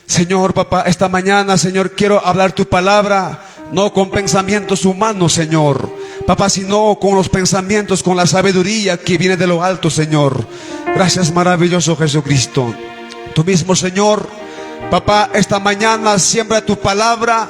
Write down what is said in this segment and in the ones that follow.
Señor, papá, esta mañana, Señor, quiero hablar tu palabra, no con pensamientos humanos, Señor. Papá, sino con los pensamientos, con la sabiduría que viene de lo alto, Señor. Gracias, maravilloso Jesucristo. Tú mismo, Señor, papá, esta mañana siembra tu palabra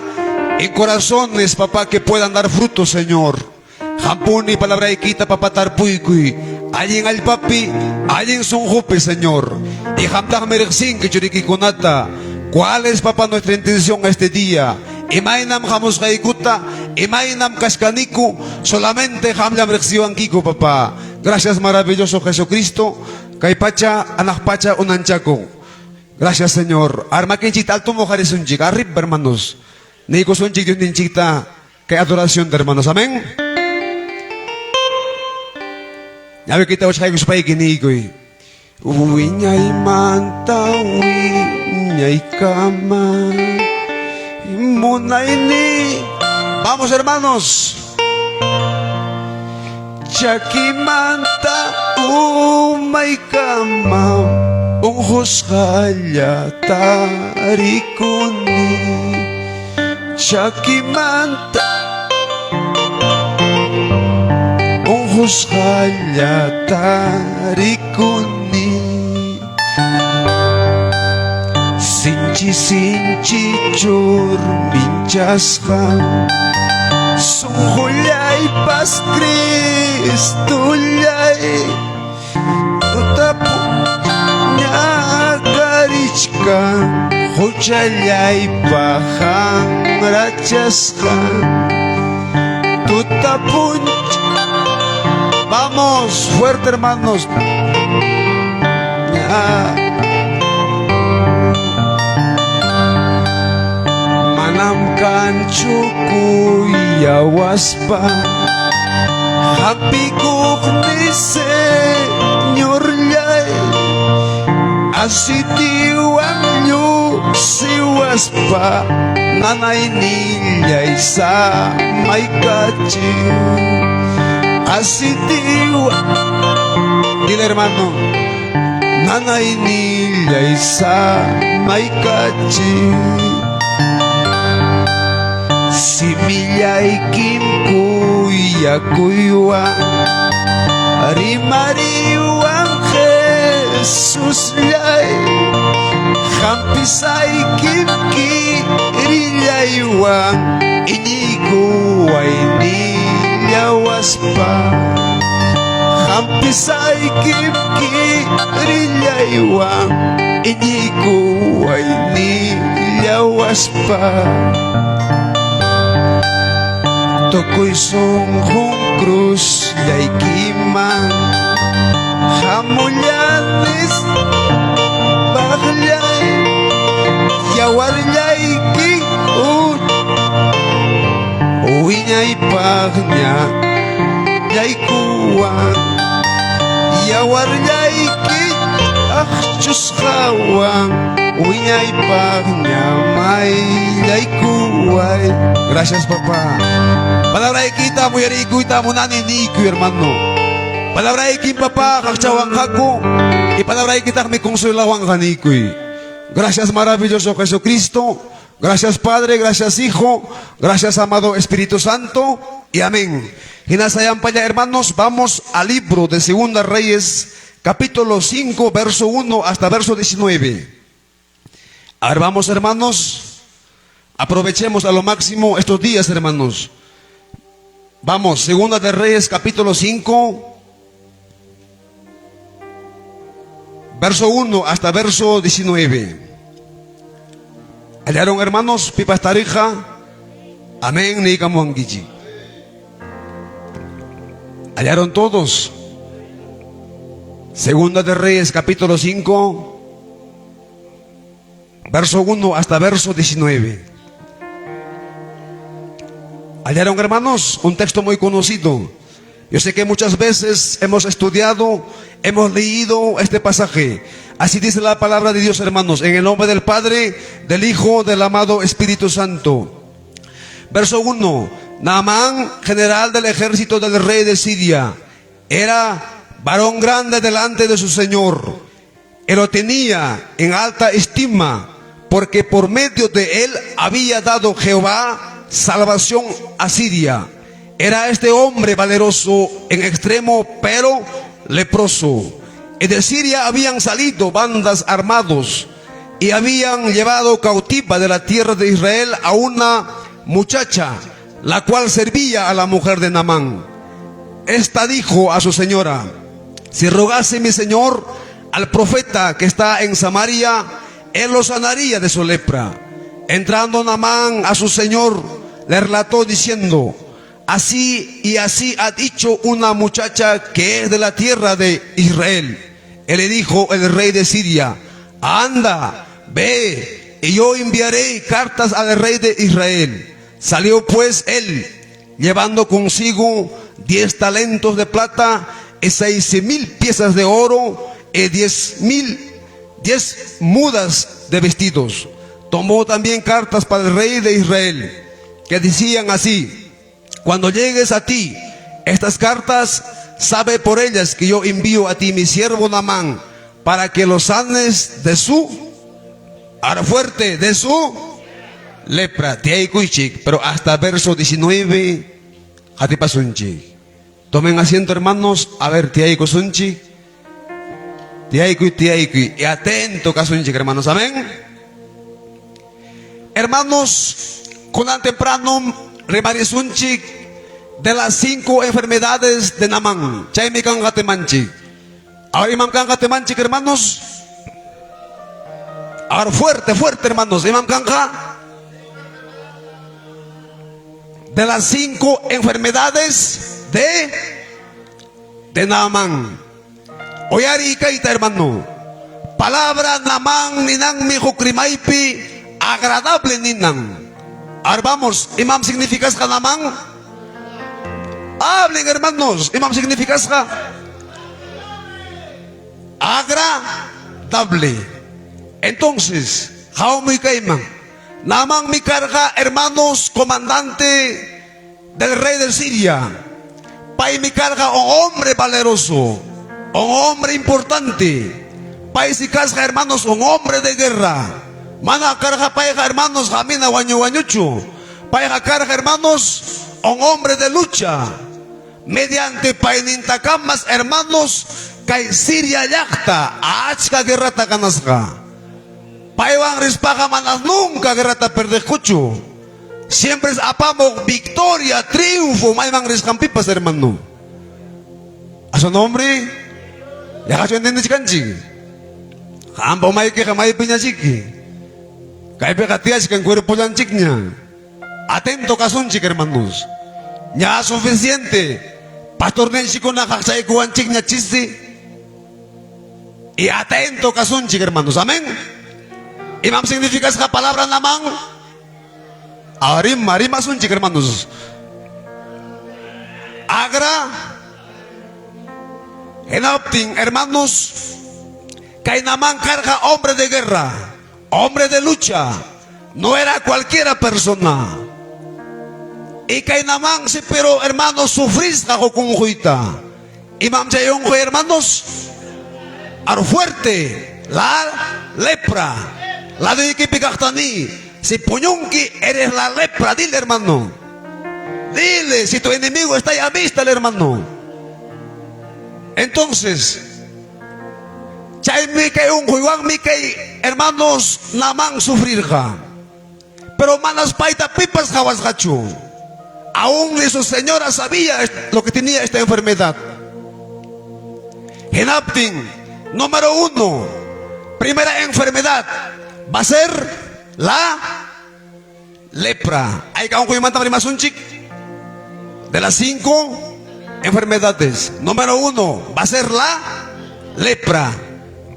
en corazones, papá, que puedan dar fruto, Señor. Qampuni palabraykita papá tarpuykuy, allin allpapi, allin sunqupi, Señor. Y qamtaqmi riqsinki churikikunata. ¿Cuál es, papá, nuestra intención este día? Imaynam hamusqaykuta, imaynam kachkaniku, solamente qamllam riqsiwankiku, papá. Gracias, maravilloso Jesucristo. Kay pacha, hanaq pacha unanchakun. Gracias, Señor. Armakinchikta alto hoqarisunchik. Arriba, hermanos. Niykusunchik Diosninchikta kay adoración de hermanos. Amén. Ñawikita wichqaykuspayki niykuy. Wiñaymanta wiñaykama munayni. Vamos, hermanos. Chakimanta umaykama unqusqalla tarikuni. Chakimanta unqusqalla tarikuni. Sinchi sinchi churminchasqa sunqullaypas Cristollay tutapu ñakarichkan huchallaypa hanrachasqa tuta puncha. Vamos, fuerte, hermanos. Ya. Manam kanchu kuyawaspa hampiykuqni Señorllay asitiwan lluqsiwaspa nanaynillay samaykachin asitiwan. Dile, hermano, nanaynillay samaykachin simillaykim kuyakuywan rimariwan Jesusllay hampisaykim kirillaywan iñiykuway nillawaspa hampisaykim kirillaywan iñiykuway nillawaspa tukuy sunqun cruzllaykiman hamullanis paqllay yawarllayki wiñaypaqña llaykuwan yawarllayki aqchusqawan wiñaypaqña mayllaykuway. Gracias, papá. Palabraykita uyariykuyta munani niykuy, hermano. Palabraykim, papá, qaqchawanqaku y palabraykitaqmi consuelawanqa niykuy. Gracias, maravilloso Jesucristo. Gracias, Padre, gracias, Hijo, gracias, amado Espíritu Santo, y amén. Hinasayampalla, hermanos, vamos al libro de Segunda Reyes, capítulo 5, verso 1 hasta verso 19. A ver, vamos, hermanos, aprovechemos a lo máximo estos días, hermanos. Vamos, Segunda de Reyes, capítulo 5, verso 1 hasta verso 19. Hallaron, hermanos, pipas tarija. Amén, niykamuwankichik. Hallaron todos. Segunda de Reyes, capítulo 5, verso 1 hasta verso 19. Hallaron, hermanos, un texto muy conocido. Yo sé que muchas veces hemos estudiado, hemos leído este pasaje. Así dice la palabra de Dios, hermanos, en el nombre del Padre, del Hijo, del amado Espíritu Santo. Verso 1. Naamán, general del ejército del rey de Siria, era varón grande delante de su señor. Él lo tenía en alta estima. Porque por medio de él había dado Jehová salvación a Siria. Era este hombre valeroso en extremo, pero leproso. Y de Siria habían salido bandas armados y habían llevado cautiva de la tierra de Israel a una muchacha, la cual servía a la mujer de Namán. Esta dijo a su señora: Si rogase mi señor al profeta que está en Samaria, él lo sanaría de su lepra. Entrando Naamán a su señor, le relató diciendo: Así y así ha dicho una muchacha que es de la tierra de Israel. Él le dijo el rey de Siria: Anda, ve, y yo enviaré cartas al rey de Israel. Salió pues él, llevando consigo 10 talentos de plata y 6000 piezas de oro y 10 mudas de vestidos. Tomó también cartas para el rey de Israel, que decían así: Cuando llegues a ti estas cartas, sabe por ellas que yo envío a ti mi siervo Naamán, para que lo sanes de su, ahora fuerte, de su lepra. Tiaykuychik, pero hasta verso 19, qatipasunchik. Tomen asiento, hermanos. A ver, tiyaykusunchik. Tiyaykuy, tiyaykuy. Y atento kasunchik, hermanos. Amén. Hermanos, kunan temprano rimarisunchik de las 5 enfermedades de Naamán. Chaymi kanqa temanchik. Ahora imam kanqa temanchik, hermanos. Ahora fuerte, fuerte, hermanos. Imam kanqa de las 5 enfermedades de Naamán. Oyari kaita, hermano. Palabra Naamán ninan mi hukrimaypi agradable ninan. Ahora vamos, imam significa Naamán. Hablen, hermanos. Imam significa agradable. Entonces, Jaume Kaiman, Naamán mi karqa, hermanos, comandante del rey de Siria. Pay mi karqa, un hombre valeroso, un hombre importante. Pay si kasqa, hermanos, un hombre de guerra. Mana karqa payqa, hermanos, hamina wañu wañuchu. Payqa karqa, hermanos, un hombre de lucha. Mediante paynintakamas, hermanos, kay Siria llaqta achka guerrata ganasqa. Paywan rispaqa manas nunca guerrata perdeqkuchu. Siempre es apamo victoria, triunfo, mayman risqanpipas, hermano. A su nombre, ya entendichkanchik. Qampa umaykiqa maypiñachiki. Kaypiqa tiyachkan cuerpollanchikña. Atento kasunchik, hermanos. Ya suficiente. Pastor ninchikuna qaqchaykuwanchikña chiste. Y atento kasunchik, hermanos. Amén. Imam significa esa palabra Naamán. Arim, arim asunchik, hermanos. Agra. Hinaptin, hermanos. Kay Naamán karqa hombre de guerra, hombre de lucha. No era cualquiera persona. Y kay Naamán si pero hermanos sufrisqa hukunjuyta. Imam chayunjo, hermanos. Aro fuerte, la lepra. La de kaqtani. Si puñunki eres la lepra, dile, hermano. Dile, si tu enemigo está ahí a vista, el hermano. Entonces, chaymi kay unquywanmi kay hermanos Naamán sufrirqa. Pero manas payta pipas qawasqachu. Aún ni su señora sabía lo que tenía esta enfermedad. Hinaptin, número 1, primera enfermedad va a ser la lepra. Hay que un rimasunchik de las 5 enfermedades. Número 1 va a ser la lepra.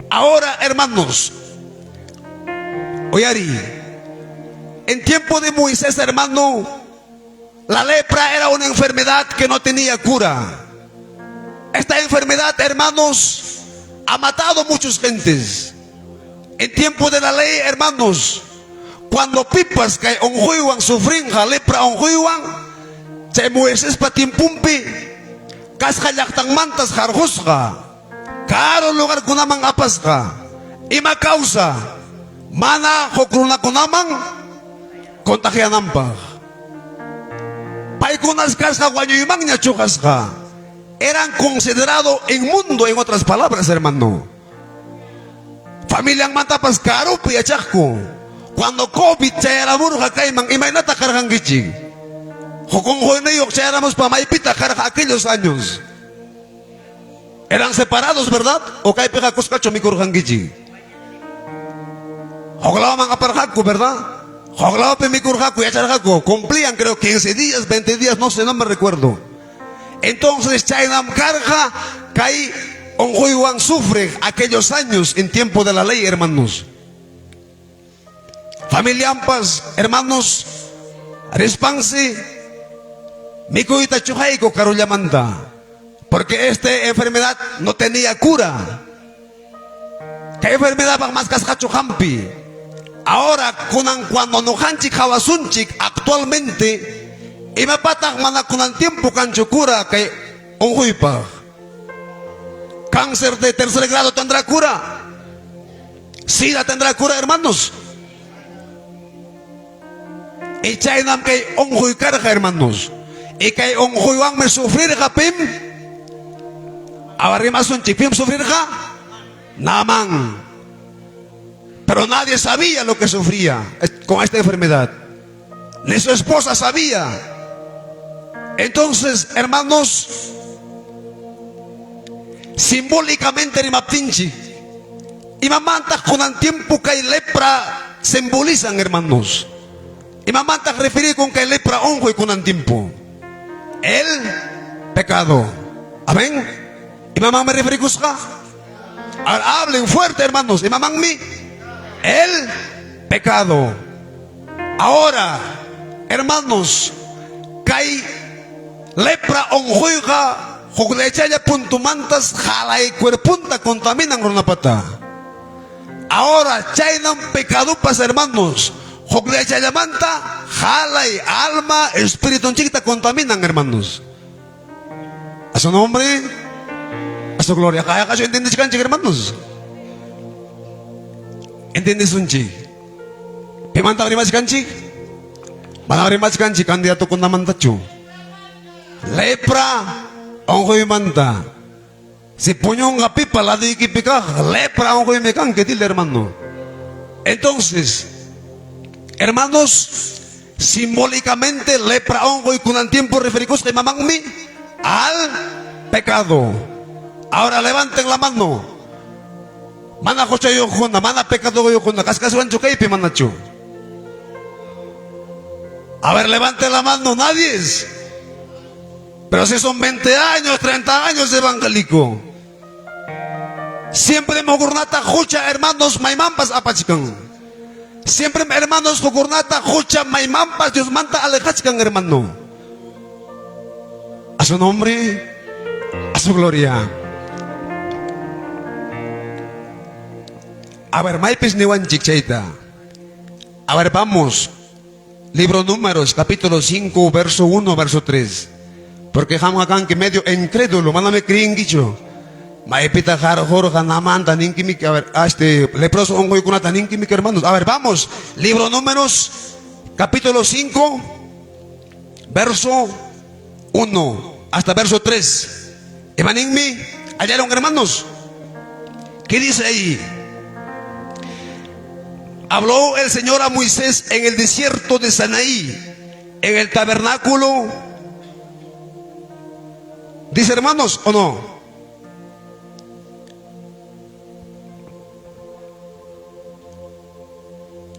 Ahora, hermanos, Oyari, en tiempo de Moisés, hermano, la lepra era una enfermedad que no tenía cura. Esta enfermedad, hermanos, ha matado muchas gentes. En tiempo de la ley, hermanos, cuando pipas kay unquywan sufrinqa lepra unquywan, chay Moiséspa tiempunpi kasqa llaqtanmantas qarqusqa, karu lugarkunaman apasqa. Ima causa? Mana huk runakunaman contagiananpaq. Paykunas kasqa wañuymanña chuqasqa. Eran considerado inmundo en otras palabras, hermano. Familianmantapas karupi yachaqku. Cuando COVID chayaramurqa kayman, imaynataq karqankichik? Huk unquyniyuq chayaramuspa maypitaq karqa aquellos años? Eran separados, ¿verdad? O kaypiqa kuskachu mikurqankichik? Huk lawman aparqaku, ¿verdad? Huk lawpi mikurqaku, yacharqaku. Cumplían, creo, 15 días, 20 días, no sé, no me recuerdo. Entonces, chaynam karqa kay unquywan sufriq aquellos años en tiempo de la ley, hermanos. Familianpas, hermanos, rispansi mikuyta chuqayku karullamanta. Porque esta enfermedad no tenía cura. Kay enfermedadpaq mas kasqachu hampi. Ahora, kunan cuando ñuqanchik qawasunchik actualmente, imapataq mana kunan tiempo kanchu cura kay unquypaq? Cáncer de tercer grado tendrá cura. Sida tendrá cura, hermanos. Y chaynam kay unquy karqa, hermanos. Y kay unquywanmi sufrirqa pim? Ahora rimasunchik, pim sufrirqa? Naamán. Pero nadie sabía lo que sufría con esta enfermedad. Ni su esposa sabía. Entonces, hermanos, simbólicamente rimaptinchik, imamantaq kunan tiempo kay lepra simbolizan, hermanos? Imamantaq referikun kay lepra unquy kunan tiempo? El pecado. Amén. Imamanmi referikusqa? Ahora hablen fuerte, hermanos. Imamanmi? El pecado. Ahora, hermanos, kay lepra unquyqa hukllachalla puntumantas qalay cuerpunta contaminan runapata. Ahora, chaynam pecadopas, hermanos, hukllaychallamanta qalay alma espiritunchikta contaminan, hermanos. A su nombre, a su gloria. Kayaqachu entiendechkanchik, hermanos? Entiendesunchik. Pimantaq rimachkanchik? Mana rimachkanchik candidatokunamantachu. Lepra unquymanta. Si puñunqa pipa laduykipi kaq lepra unquymi kanki, dile hermano. Entonces, hermanos, simbólicamente lepra unquy kunan tiempo referikusqa imamanmi? Al pecado. Ahora levanten la mano. Mana huchayuqkuna, mana pecaduyuqkuna, kachkaswanchu kaypi manachu? A ver, levanten la mano, nadie es. Pero si son 20 años, 30 años de evangélico. Siempre hukkunata hucha, hermanos, maymampas apachkan. Siempre hermanos hukkunata hucha maymampas Diosmanta alejachkan, hermano. A su nombre, a su gloria. A ver, maypis niwanchik chayta. A ver, vamos. Libro Números, capítulo 5, verso 1, verso 3. Porque qamqa kanki medio incrédulo, manami creenkichu. Maypita qarqurqa Naamanta ninkimiki, a ver, este leproso unquykunata ninkimiki, hermanos. A ver, vamos. Libro Números, capítulo 5, verso 1 hasta verso 3. Imaninmi, hallaron, hermanos. ¿Qué dice ahí? Habló el Señor a Moisés en el desierto de Sinaí, en el tabernáculo. Dice, hermanos, ¿o no?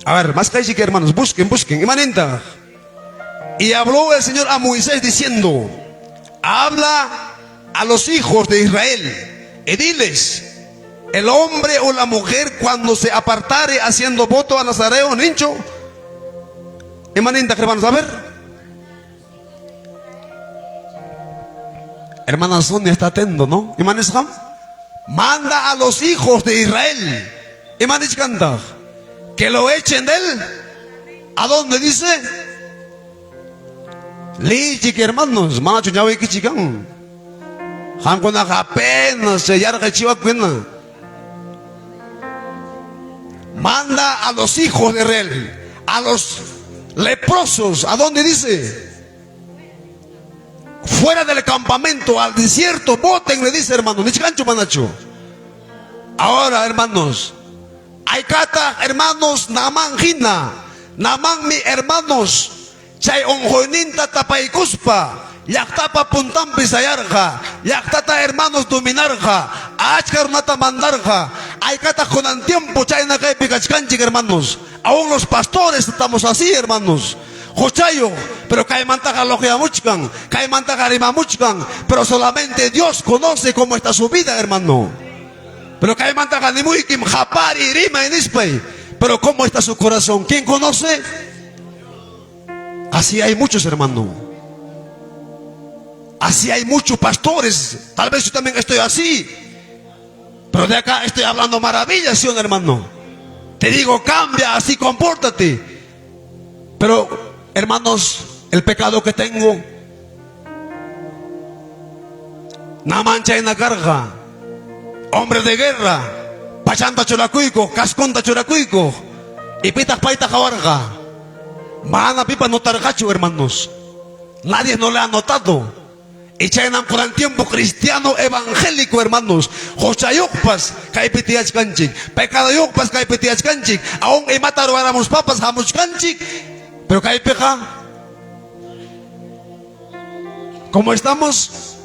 A ver, más que hermanos, busquen, busquen. Imanintaq. Y habló el Señor a Moisés diciendo: habla a los hijos de Israel y diles, el hombre o la mujer cuando se apartare haciendo voto a Nazareo, nincho. Imanintaq, hermanos, a ver. Hermana Sonia está atento, ¿no? Imanisqam? Manda a los hijos de Israel. Imanichkantaq? Que lo echen de él. ¿A dónde dice? Liychik, hermanos, manachu ñawiykichik kan. Qamkunaqa apenas chay yarqay chiwakuna. Manda a los hijos de Israel, a los leprosos, ¿a dónde dice? Fuera del campamento, al desierto, boten, le dice hermano, nichkanchu manachu. Ahora, hermanos, haykataq hermanos Naamán hina, Naamánmi hermanos chay unquyninta tapaykuspa llaqtapa puntanpi sayarqa, llaqtata hermanos dominarqa, achka runata mandarqa. Haykataq kunan tiempo chayna kaypi kachkanchik hermanos. Aún los pastores estamos así hermanos. Huchayuq, pero kaymantaqa loqyamuchkan, kaymantaqa rimamuchkan, pero solamente Dios conoce cómo está su vida, hermano. Pero kaymantaqa nimuykim qapariy, rimay nispay, pero cómo está su corazón, ¿quién conoce? Así hay muchos, hermano. Así hay muchos pastores. Tal vez yo también estoy así. Pero de acá estoy hablando maravillas, ¿sí o no, hermano? Te digo, cambia, así compórtate. Pero, hermanos, el pecado que tengo, Naamán chayna karqa, hombre de guerra, pachanta churakuykuq, casconta churakuykuq, y pitaq payta qawarqa? Mana pipas notarqachu, hermanos. Nadie no le ha notado. Y chaynam kunan tiempo cristiano evangélico, hermanos, huchayuqpas kaypi tiyachkanchik, pecadoyuqpas kaypi tiyachkanchik, aún imata ruwaramuspapas hamuchkanchik, pero kaypiqa ¿cómo estamos?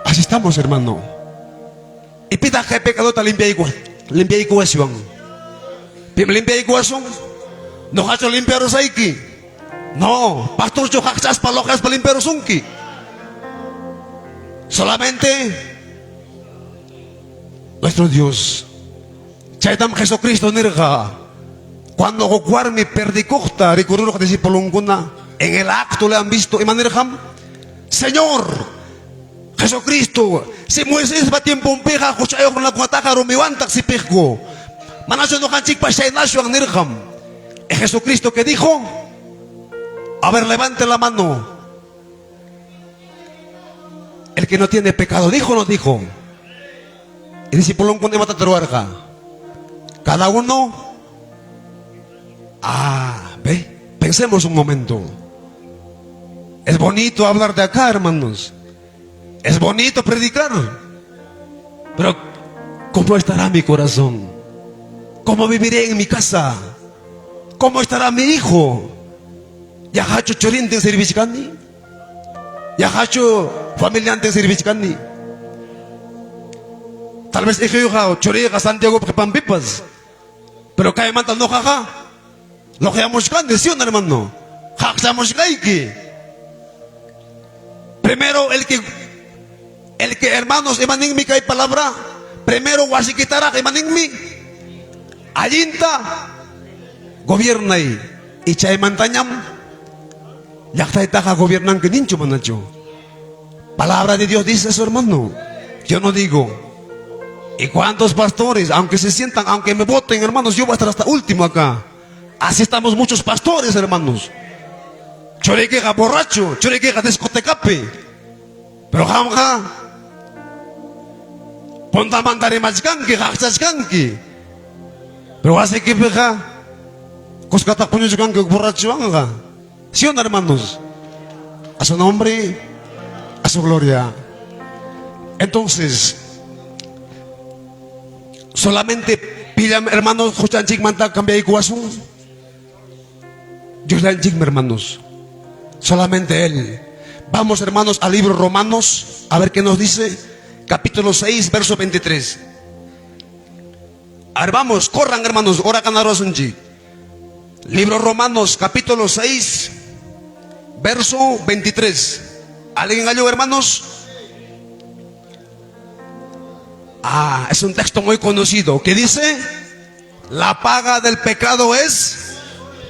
Así estamos, hermano. Y pitaq kay pecadota limpiaykuwaswan? Pim limpiaykuwasun? Ñuqachu limpiarusayki? No, pastorchu qaqchaspa loqaspa limpiarusunki. Solamente nuestro Dios. Chaytam Jesucristo nirqa, cuando huk warmi perdikuqta rikururqa discipulonkuna, en el acto le han visto, ima nirqam? Señor Jesucristo, si Moisespa tiemponpiqa huchayuq runakunataqa rumiwantaq sipiqku, manachu ñuqanchikpas chaynashwan nirqam. Y Jesucristo que dijo, a ver, levante la mano. El que no tiene pecado, ¿dijo o no dijo? Y discipulonkuna imata ruwarqa? Cada uno. Ah, ve, pensemos un momento. Es bonito hablar de acá, hermanos. Es bonito predicar. Pero, ¿cómo estará mi corazón? ¿Cómo viviré en mi casa? ¿Cómo estará mi hijo? Yaqachu churintin servichkani? Yaqachu familiantin servichkani? Tal vez hijuyqa churiyqa Santiago qhipanpipas. Pero kaymanta ñuqaqa loqyamuchkani, ¿sí o no, hermano? Qaqchamuchkayki. Primero el que hermanos, imaninmi kay palabra? Primero wasikitaraq imaninmi? Allinta gobiernay. Y chaymantañam llaqtaytaqa gobiernanki ninchu manachu. Palabra de Dios dice eso, hermano. Yo no digo. ¿Y cuántos pastores, aunque se sientan, aunque me voten, hermanos, yo voy a estar hasta último acá? Así estamos muchos pastores, hermanos. Churiykiqa borracho, churiykiqa discotecapi. Pero qamqa puntamanta rimachkanki, qaqchachkanki. Pero wasiykipiqa kuskataq puñuchkanki borrachowanqa. ¿Sí o no, hermanos? A su nombre, a su gloria. Entonces, solamente pillam, hermanos, huchanchikmanta cambiaykuwasun. Diosllanchikmi, hermanos. Solamente Él. Vamos, hermanos, al libro Romanos, a ver qué nos dice. Capítulo 6, verso 23. A ver, vamos, corran, hermanos, ora kanaruwasunchik. Libro Romanos, capítulo 6, verso 23. ¿Alguien halló, hermanos? Ah, es un texto muy conocido que dice: la paga del pecado es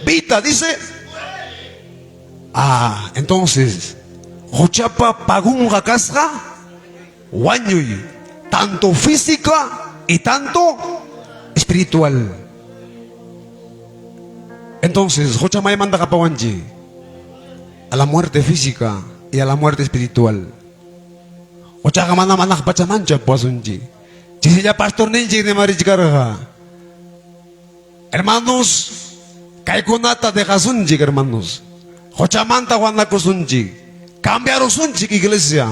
vida, dice. Ah, entonces, huchapa pagunqa kasqa wañuy, tanto física y tanto espiritual. Entonces, hucha maymanta apawanchik a la muerte física y a la muerte espiritual. Huchaqa mana hanaq pachamanchu apawasunchik. Chisilla pastorninchik rimarichkarqa. Hermanos, kaykunata dejasunchik, hermanos. Huchamanta wanakusunchik. Cambiarusunchik iglesia.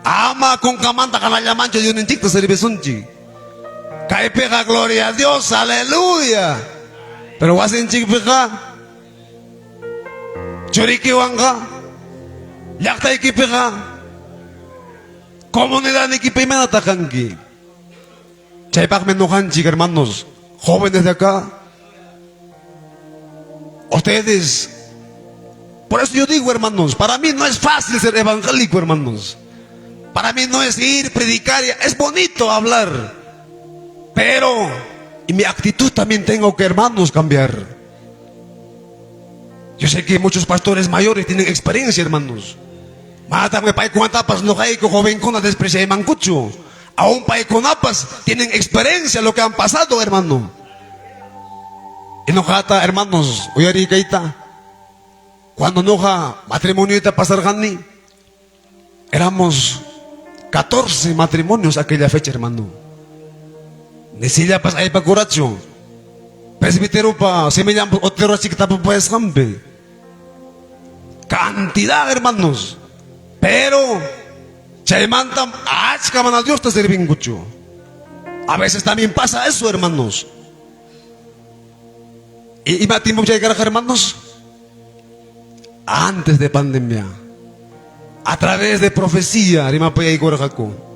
Ama kunkamanta hanallamanchu Diosninchikta servisunchik. Kaypiqa gloria a Dios, aleluya. Pero wasinchikpiqa churikiwanqa llaqtaykipiqa comunidadnikipi imaynataq kanki? Chaypaqmi ñuqanchik, hermanos, jóvenes de acá, ustedes, por eso yo digo, hermanos, para mí no es fácil ser evangélico, hermanos. Para mí no es ir, predicar, es bonito hablar, pero y mi actitud también tengo que, hermanos, cambiar. Yo sé que muchos pastores mayores tienen experiencia, hermanos. Manataqmi paykunatapas ñuqayku jovenkuna despreciaymankuchu. Aún paykunapas tienen experiencia lo que han pasado, hermano. Y ñuqata, hermanos, uyarikayta. Cuando ñuqa matrimonioyta pasarqani, éramos 14 matrimonios aquella fecha, hermano. Nisillapas aypakurachu. Presbiteropa simillanpas otero tapupayasqanpi. Cantidad, hermanos. Pero chaymantam achka mana Diosta servinkuchu. A veces también pasa eso, hermanos. ¿Y ima tiempo chay karqa, hermanos? Antes de pandemia. A través de profecía, rimapayaykurqaku.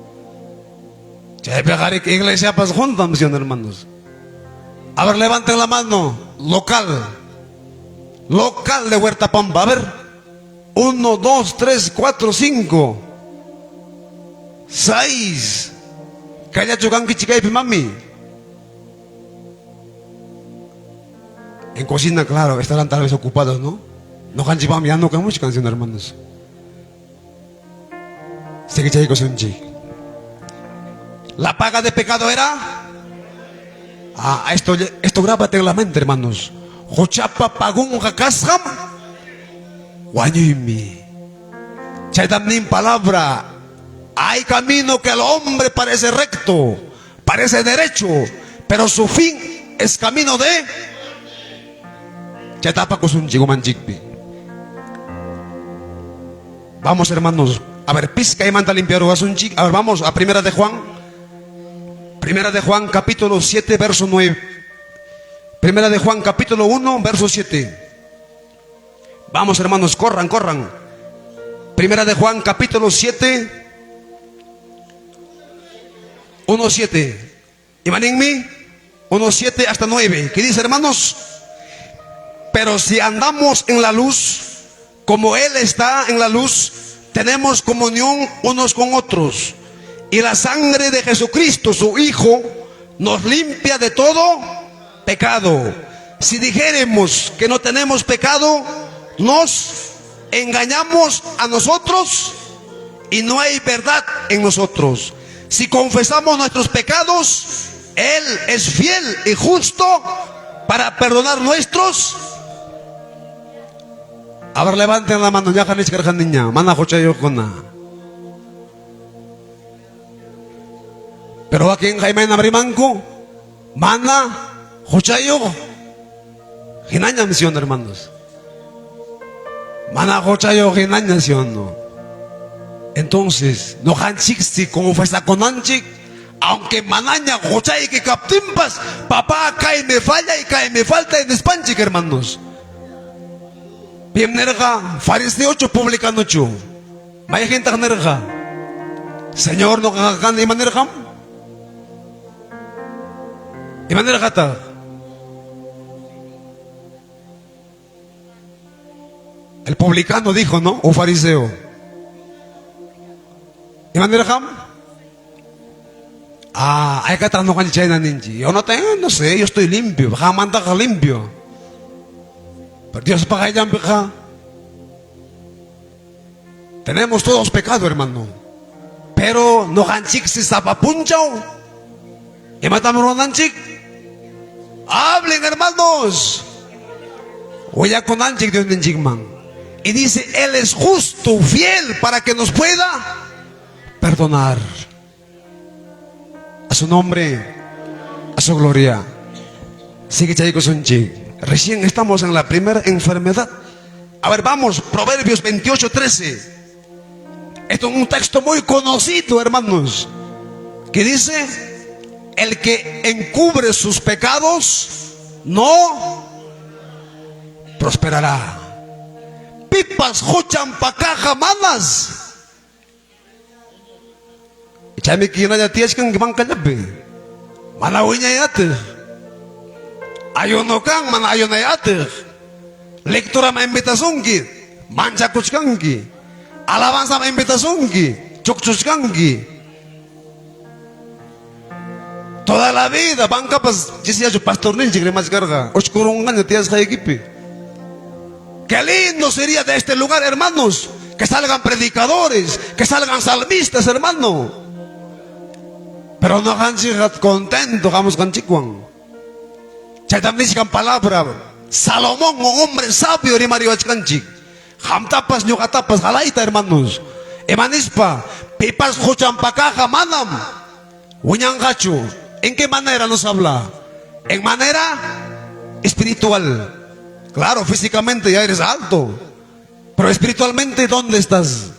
Chaypiqa iglesiapas juntam, ¿sí, hermanos? A ver, levanten la mano. Local. Local de Huerta Pampa. A ver. 1, 2, 3, 4, 5. 6. Kallachu kankichik kaypi, mami. En cocina, claro, estarán tal vez ocupados, ¿no? Ñuqanchikpaqmi yanukamuchkan, ¿sí, hermanos? Sigue. La paga de pecado era. Ah, esto grábate en la mente, hermanos. Huchapa pagunqa kasqam wañuymi. Chaytam nin palabra. Hay camino que al hombre parece recto, parece derecho, pero su fin es camino de Chayta apakusunchik umanchikpi. Vamos, hermanos. A ver, piskaymanta limpiaruwasunchik. A ver, vamos a Primera de Juan. Primera de Juan, capítulo 7, verso 9. Primera de Juan, capítulo 1, verso 7. Vamos, hermanos, corran, corran. Primera de Juan, capítulo 7, 1, 7. Imaninmi, 1, 7 hasta 9. ¿Qué dice, hermanos? Pero si andamos en la luz, como Él está en la luz, tenemos comunión unos con otros. Y la sangre de Jesucristo, su Hijo, nos limpia de todo pecado. Si dijéremos que no tenemos pecado, nos engañamos a nosotros y no hay verdad en nosotros. Si confesamos nuestros pecados, Él es fiel y justo para perdonar nuestros. A ver, levanten la mano, ya niña, mana huchayuqkuna. Pero wakin imayna rimanku, mana huchayuq. Hinañam, ¿sí o no, hermanos? Mana huchayuq hinaña, ¿sí o no? Entonces, ñuqanchiksi confesakunanchik, aunque manaña huchayki kaptinpas, papá, kay me falla y kay me falta nispanchik, hermanos. Pim nirqa, fariseochu publicanochu. Mayqintaq nirqa? Señor, ñuqaqa kani ima nirqam? Ima nirqataq? El publicano dijo, ¿no? O fariseo. Ima nirqam? Ah, haykataq ñuqanchik chayna ninchik. Yo no tengo, no sé, yo estoy limpio. Qammantaqa limpio. Pero Diospa qayllanpiqa tenemos todos pecado, hermano. Pero ñuqanchiksi sapa punchaw imatam rurananchik? Hablen, hermanos. Willakunanchik Diosninchikman. Y dice, Él es justo, fiel para que nos pueda perdonar. A su nombre, a su gloria. Sigue chaykusunchik. Recién estamos en la primera enfermedad. A ver, vamos, Proverbios 28, 13. Esto es un texto muy conocido, hermanos, que dice, el que encubre sus pecados no prosperará. Pipas huchan pakaqa manas. Chaymi hinalla tiyachkanki bancallapi. Mana wiñay atiq. Ayuno kan, mana ayunay atiq. Lecturaman invitasunki, manchakuchkanki. Alabanzaman invitasunki, chukchuchkanki. Toda la vida bancapas chisyachu pastorninchik rimachkarqa, uchkurunqaña tiyasqaykipi. Qué lindo sería de este lugar, hermanos, que salgan predicadores, que salgan salmistas, hermano. Pero no qanchikqa contento hamusqanchikwan. Chaytam nichkan palabra. Salomón, un hombre sabio, rimariwachkanchik. Qamtapas ñuqatapas halayta, hermanos. Imanispa, pipas huchanpakaqa manam wiñanqachu. ¿En qué manera nos habla? En manera espiritual. Claro, físicamente ya eres alto. Pero espiritualmente, ¿dónde estás?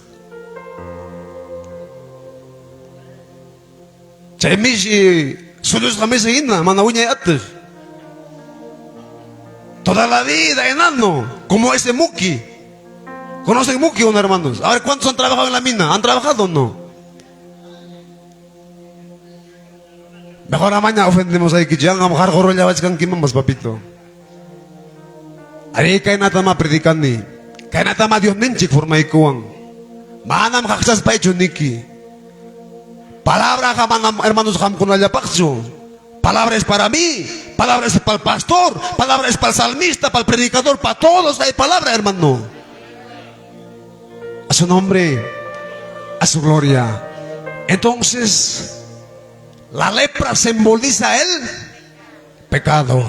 Chay mishi sullusqa misa hina, mana wiñay atiq. Toda la vida enano, como ese Muki. ¿Conocen Muki o no, hermanos? A ver, ¿cuántos han trabajado en la mina? ¿Han trabajado o no? Mejor amaña ofendemos ahí que ya más papito. Ari kaynatama predicani. Kaynatama Dios ninchik formaykuwan. Manam qaqchaspaychu niki. Palabra manam hermanos qamkunallapaqchu. Palabra es para mí, palabra es para el pastor, palabra es para el salmista, para el predicador, para todos hay palabra, hermano. A su nombre, a su gloria. Entonces, la lepra simboliza el pecado.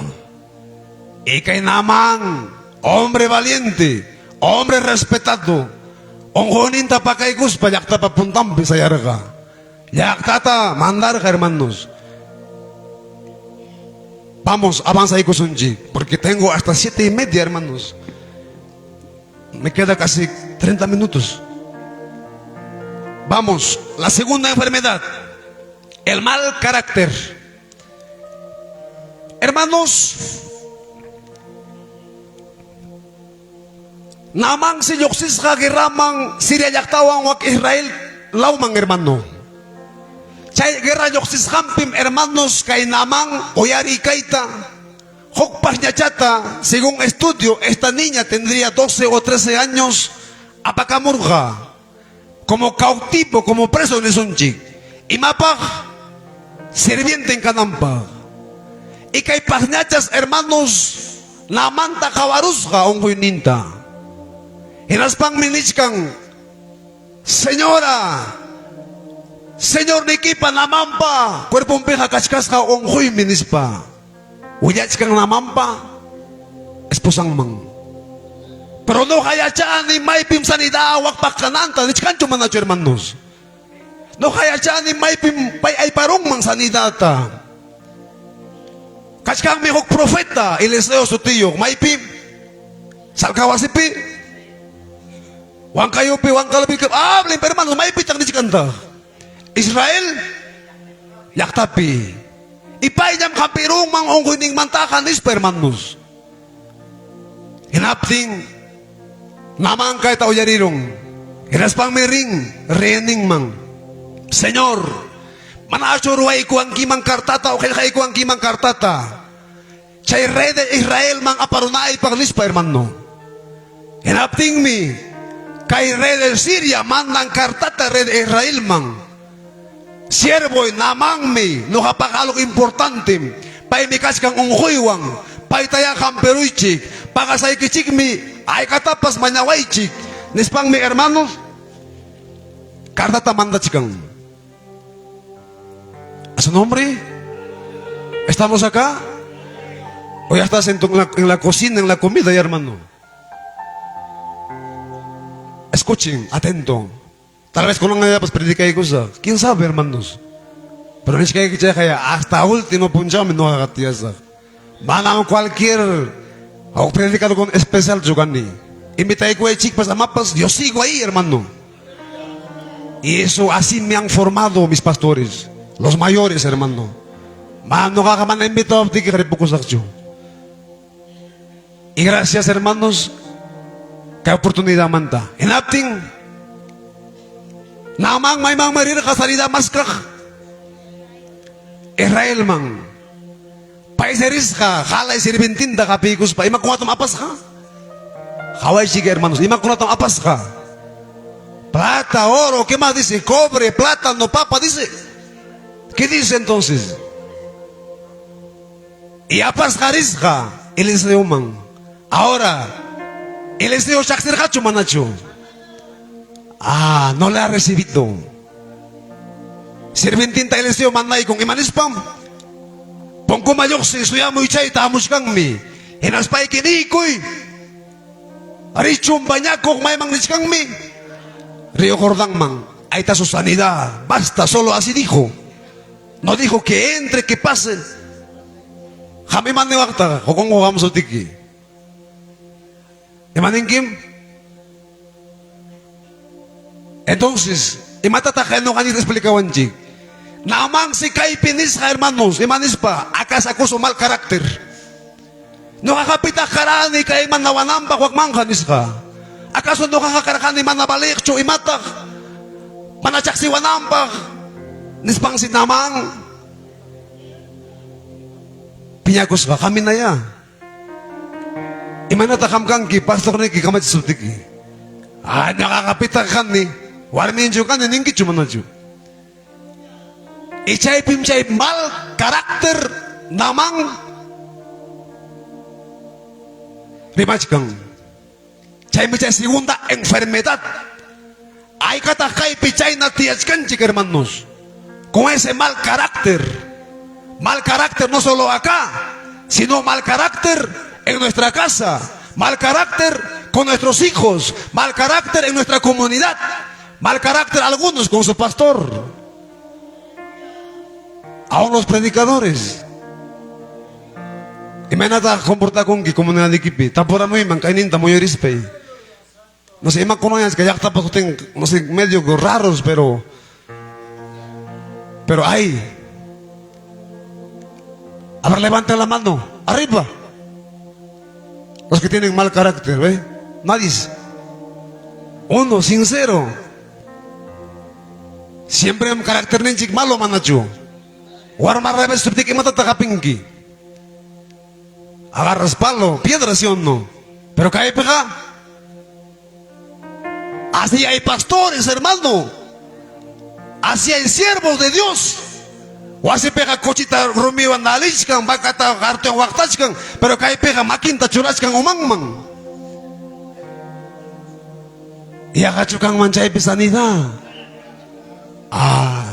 Y que Naamán, hombre valiente, hombre respetado, unquyninta pakaykuspa llaqtapa puntanpi sayarqa. Llaqtata mandarqa, hermanos. Vamos, avanza ahí kusunchik, porque tengo hasta 7:30, hermanos. Me queda casi 30 minutos. Vamos, la segunda enfermedad, el mal carácter. Hermanos, Naamansi lluqsisqa guerraman Siria llaqtawan wak Israel lawman, hermano. Chay guerra lluqsisqanpim, hermanos, kay Naamán uyariy kayta huk pasñachata, según estudio, esta niña tendría 12 o 13 años, apakamurqa como cautivo, como preso nisunchik. Imapaq sirvienten kananpaq. Y kay pasñachas, hermanos, Naamanta qawarusqa unquyninta. Hinaspanmi nichkan, Señora, Señornikipa Naamanpa cuerponpiqa kachkasqa unquymi nispa. Willachkan Naamanpa esposanman. Pero noqa yachani maypim sanidad wakpaq kananta, nichkanchu manachu, hermanos? Noqa yachani maypim pay ayparunman sanidadta. Kachkanmi huk profeta Eliseo sutiyuq, maypim? Salkawasipi, Huancayupi, Huancalpi, hablen, hermanos, maypitaq nichkantaq? Israel llaqtapi. Y payllam hampirunman unquyninmantaqa nispa, hermanos. Hinaptin Naamán kayta uyarirun. Hinaspanmi rin reyninman. Señor, manachu ruwaykuwankiman cartata o qillqaykuwankiman cartata? Chay rey de Israelman aparunaypaq nispa, hermano. Hinaptinmi kay rey de Siria mandan cartata rey de Israelman. Siervoy Naamanmi ñuqapaq algo importante. Paymi kachkan unquywan. Paytayá hampiruychik. Pagasaykichikmi haykatapas mañawaychik. Nispanmi, hermanos, cartata mandachkan. ¿A su nombre? ¿Estamos acá? ¿O ya estás en la cocina, en la comida ya, hermano? Escuchen, atento. Tal vez con una idea pues predica y cosa. ¿Quién sabe, hermanos? Pero nichkayki chayqa ya hasta último punchawmi ñuqaqa tiyasaq. Manam cualquier huk predicador especialchu kani. Invitaykuwaychikpas amapas, yo sigo ahí, hermano. Y eso así me han formado mis pastores, los mayores, hermano. Manam ñuqaqa mana invitawaptiykiqa ripukusaqchu. Y gracias, hermanos, kay oportunidadmanta. Hinaptin, Naaman maymanmi rirqa sanidad maskaq? Israelman. Paysi risqa qalay sirvientinta qapiykuspa imakunatam apasqa? Qawaychik, hermanos, imakunatam apasqa? Plata, oro, ¿qué más dice? Cobre, plátano, papa, dice. ¿Qué dice entonces? Y apasqa risqa Eliseoman. Ahora, Eliseo chaqsirqachu manachu? Ah, no le ha recibido. Sirvientinta Eliseo mandaykun, ima nispam? Punkuma lluqsi, suyamuy chayta hamuchkanmi. Hinaspayki niykuy, richun bañakuq mayman richkanmi? Río Jordanman. Ahí está su sanidad. Basta, solo así dijo. No dijo que entre, que pase. Qam ima niwaqtaq? Huk unquq hamusuptiki. Ima ninkim? Entonces, imatataq ñuqanchikta explicawanchik? Naamansi kaypi nisqa, hermanos, ima nispa? Acaso acuso mal carácter. Ñuqaqa pitaq karani kay mandawananpaq wakmanja nisqa. Acaso ñuqaqa karqani mana valiqchu imataq mana chaqsiwananpaq nispansi Naamán piñakusqa qaminaya. Imaynataq qam kanki pastorniki kamachisuptiki? Ah, ñuqaqa pitaq kani warminchu kani ninkichu manachu? Y chaypim chay mal carácter Naamán rimachkan. Chaymi chay segunda enfermedad. Haykataq kaypi chayna tiyachkanchik, hermanos. Con ese mal carácter. Mal carácter no solo acá, sino mal carácter en nuestra casa, mal carácter con nuestros hijos, mal carácter en nuestra comunidad, mal carácter algunos con su pastor. Aún los predicadores. Imaynataq comportakunki comunidadnikipi? Tapuramuyman kayninta muyurispay. No sé, imakunañas kay llaqtapas sutin, no sé, medio raros, pero hay. A ver, levanten la mano. Arriba. Los que tienen mal carácter, ¿ve? Nadie. Uno, sincero. Siempre un carácter ninchik malo, manachu. Warma revés imatataq hapinki? Agarras palo, piedra, ¿sí o no? Pero kaypiqa así hay pastores, hermano. Así hay siervos de Dios. Wasipiqa kuchita rumiwan nalichkan, vacata qartuwan waqtachkan, pero kaypiqa makinta churachkan umanman. Yaqachu kanman chaypi sanidad? Ah,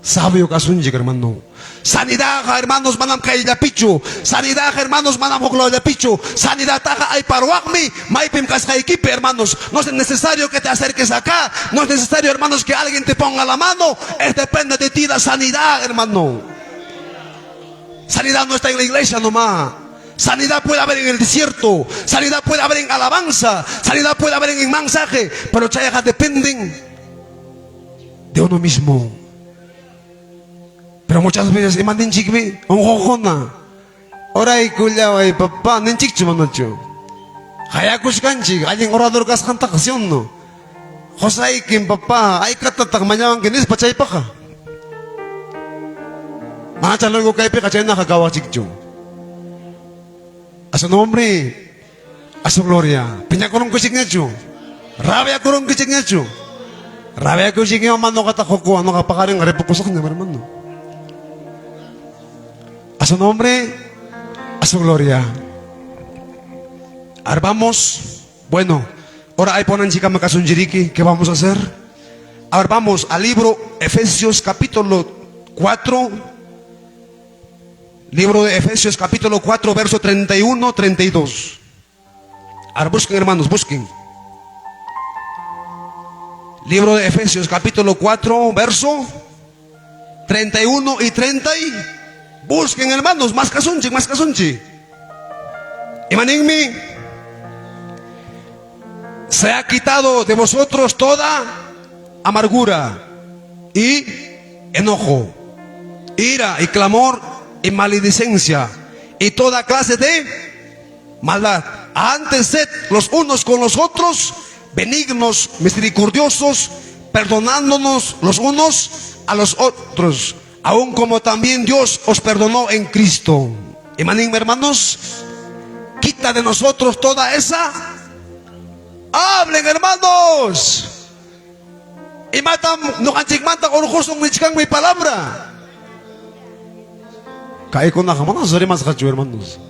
sabio kasunchik, hermano. Sanidadqa, hermanos, manam kayllapichu. Sanidadqa, hermanos, manam huklawllapichu. Sanidadtaqa ayparwaqmi maypim kasqaykipi, hermanos. No es necesario que te acerques acá. No es necesario, hermanos, que alguien te ponga la mano. Es depende de ti la sanidad, hermano. Sanidad no está en la iglesia nomás. Sanidad puede haber en el desierto. Sanidad puede haber en alabanza. Sanidad puede haber en mensaje. Pero chayqa dependen de uno mismo. Pero muchas veces ima ninchikmi unquqkuna oraykullaway papá ninchikchu manachu? Qayakuchkanchik allin orador kasqantaqa, ¿sí o no? Qusaykim papá, aykatataq mañawanki nispa chaypaqa. Manacha luego kaypiqa chaynaqa kawachikchu. A su nombre, a su gloria. Piñakurunkichikñachu? Rabiakurunkichikñachu? Rabiakuchikña ñuqata qukuwan, ñuqa paqarinqa ripukusaqñam, hermano. A su nombre, a su gloria. Ahora vamos, bueno, ahora hay ponanchikama kasunchiriki, ¿qué vamos a hacer? Ahora vamos al libro Efesios capítulo 4. Libro de Efesios capítulo 4, verso 31, 32. Ahora busquen, hermanos, busquen. Libro de Efesios capítulo 4, verso 31 y 30 y busquen hermanos, más kasunchik, más kasunchik. Imaninmi se ha quitado de vosotros toda amargura y enojo, ira y clamor y maledicencia y toda clase de maldad. Antes sed los unos con los otros benignos, misericordiosos, perdonándonos los unos a los otros, aun como también Dios os perdonó en Cristo. Imaninmi, hermanos, quita de nosotros toda esa. Hablen, hermanos. Imatam ñuqanchikmanta urqusun nichkanmi palabra. Kaykunaqa manas rimasqachu, hermanos.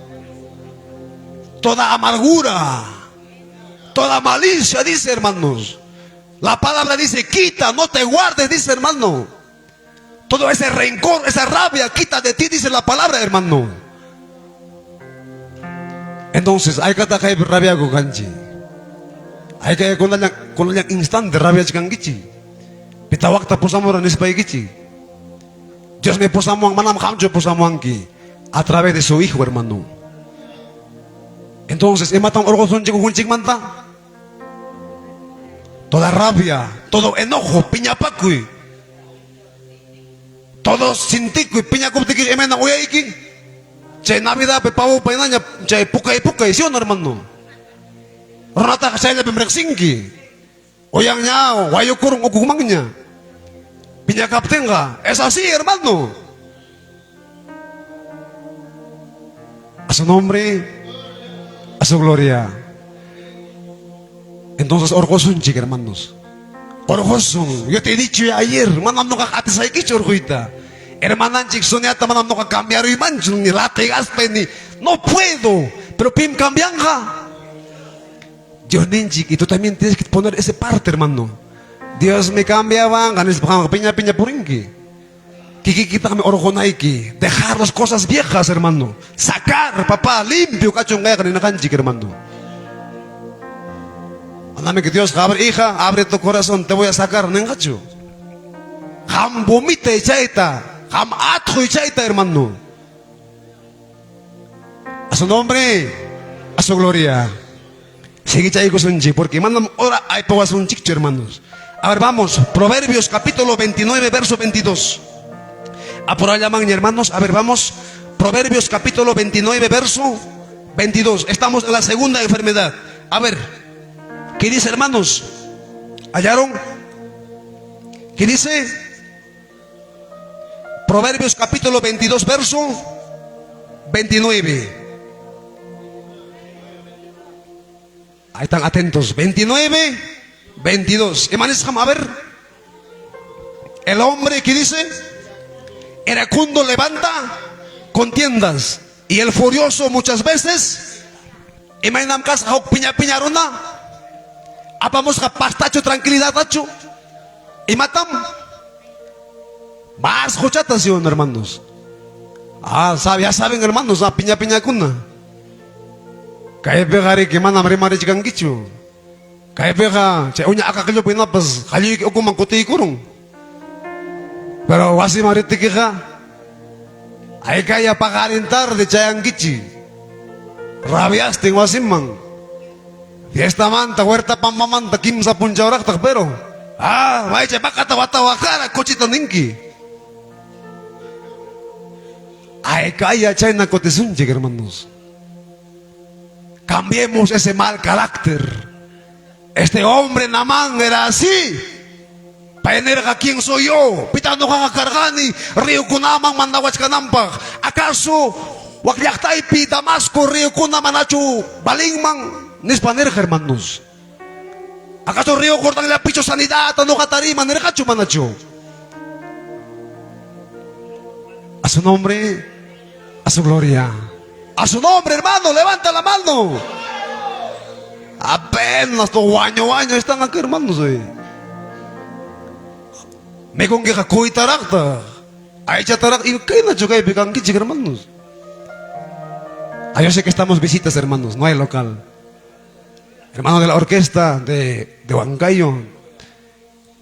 Toda amargura, toda malicia, dice, hermanos. La palabra dice, quita, no te guardes, dice, hermano. Todo ese rencor, esa rabia, quita de ti, dice la palabra, hermano. Entonces, haykataq kaypi rabiaku kanchik. Haykay kunallan, kunallan instante rabiachkankichik. Pita wakta pusamura nispaykichik. Dios me pusamuan, manam qamchu pusamuanki. A través de su hijo, hermano. Entonces, imatam urqusunchik ukunchikmanta? Toda rabia, todo enojo, piñapakuy. Todo sintikuy, piñakuptiki imayna uyayki. Chay Navidadpi pavopa hinaña chay pukay pukay, ¿sí o no, hermano? Runataqa chayllapim riqsinki. Uyanña wayukurun ukumanña. Piñakaptinqa, es así, hermano. A su nombre, a su gloria. Entonces, orqosunchik, hermanos. Orqosun. Yo te he dicho ayer, manam ñuqa atisaykichu orquyta. Hermananchik Soniata manam ñuqa cambiaruymanchu, ni latigaspa, ni no puedo. Pero pim cambianqa. Dios ninchik, y tú también tienes que poner ese parte, hermano. Dios me cambiaban, nispa piña piña purinki. Kikikitaqmi orqunayki. Dejar las cosas viejas, hermano. Sacar, papá, limpio kachun kayqa ninaqanchik, hermano. Manami que Dios, abre, hija, abre tu corazón, te voy a sacar, ninqachu. Qam vomita chayta, qam atquy chayta, hermano. A su nombre, a su gloria. Sigue chaykusunchik, porque manam hora aypawasunchikchu, hermanos. A ver, vamos, Proverbios capítulo 29, verso 22. A por allá man, hermanos. A ver, vamos. Proverbios capítulo 29, verso 22. Estamos en la segunda enfermedad. A ver, ¿qué dice, hermanos? ¿Hallaron? ¿Qué dice? Proverbios capítulo 22, verso 29. Ahí están atentos. 29, 22. Hermanos, a ver. El hombre que dice, iracundo levanta contiendas y el furioso muchas veces, imaynam kasqa huk piña piña runa, apamusqa pastachu tranquilidad achu, imatam más huchata, ¿sí o no, hermanos? Ah, sabe, ya saben, hermanos, ah, piña piñakuna. Kaypiqa riki manam rimarichkankichu. Kaypiqa chay uña akaqllupi hinapas qalluyki ukuman kutiykurun. Pero wasiman riptikiqa haykaya paqarin tarde chayankichik. Rabiastin wasiman. Fiestamanta, huerta pampamanta kimsa punchawraqtaq, pero ah, maychay paqata watawaqara cochita ninki. Haykaya chayna kutisunchik, hermanos. Cambiemos ese mal carácter. Este hombre Namán era así. Pay nirqa, ¿quién soy yo? Pitaq ñuqaqa karqani riyukunaman mandawachkanampaq. ¿Acaso wak llaqtaypi Damasco riyukuna manachu valinman? Nispa nirqa, hermanos. ¿Acaso río Jordanllapichu sanidad ñuqa tariman nirqachu manachu? A su nombre, a su gloria. A su nombre, hermano, levanta la mano. Apenas to waño waño están acá, hermanos. Eh. Mikunkiqa kuytaraqtaq. Aychataraq y kaynachu kaypi kankichik, hermanos. Ah, yo sé que estamos visitas, hermanos, no hay local. Hermano de la orquesta de Huancayo.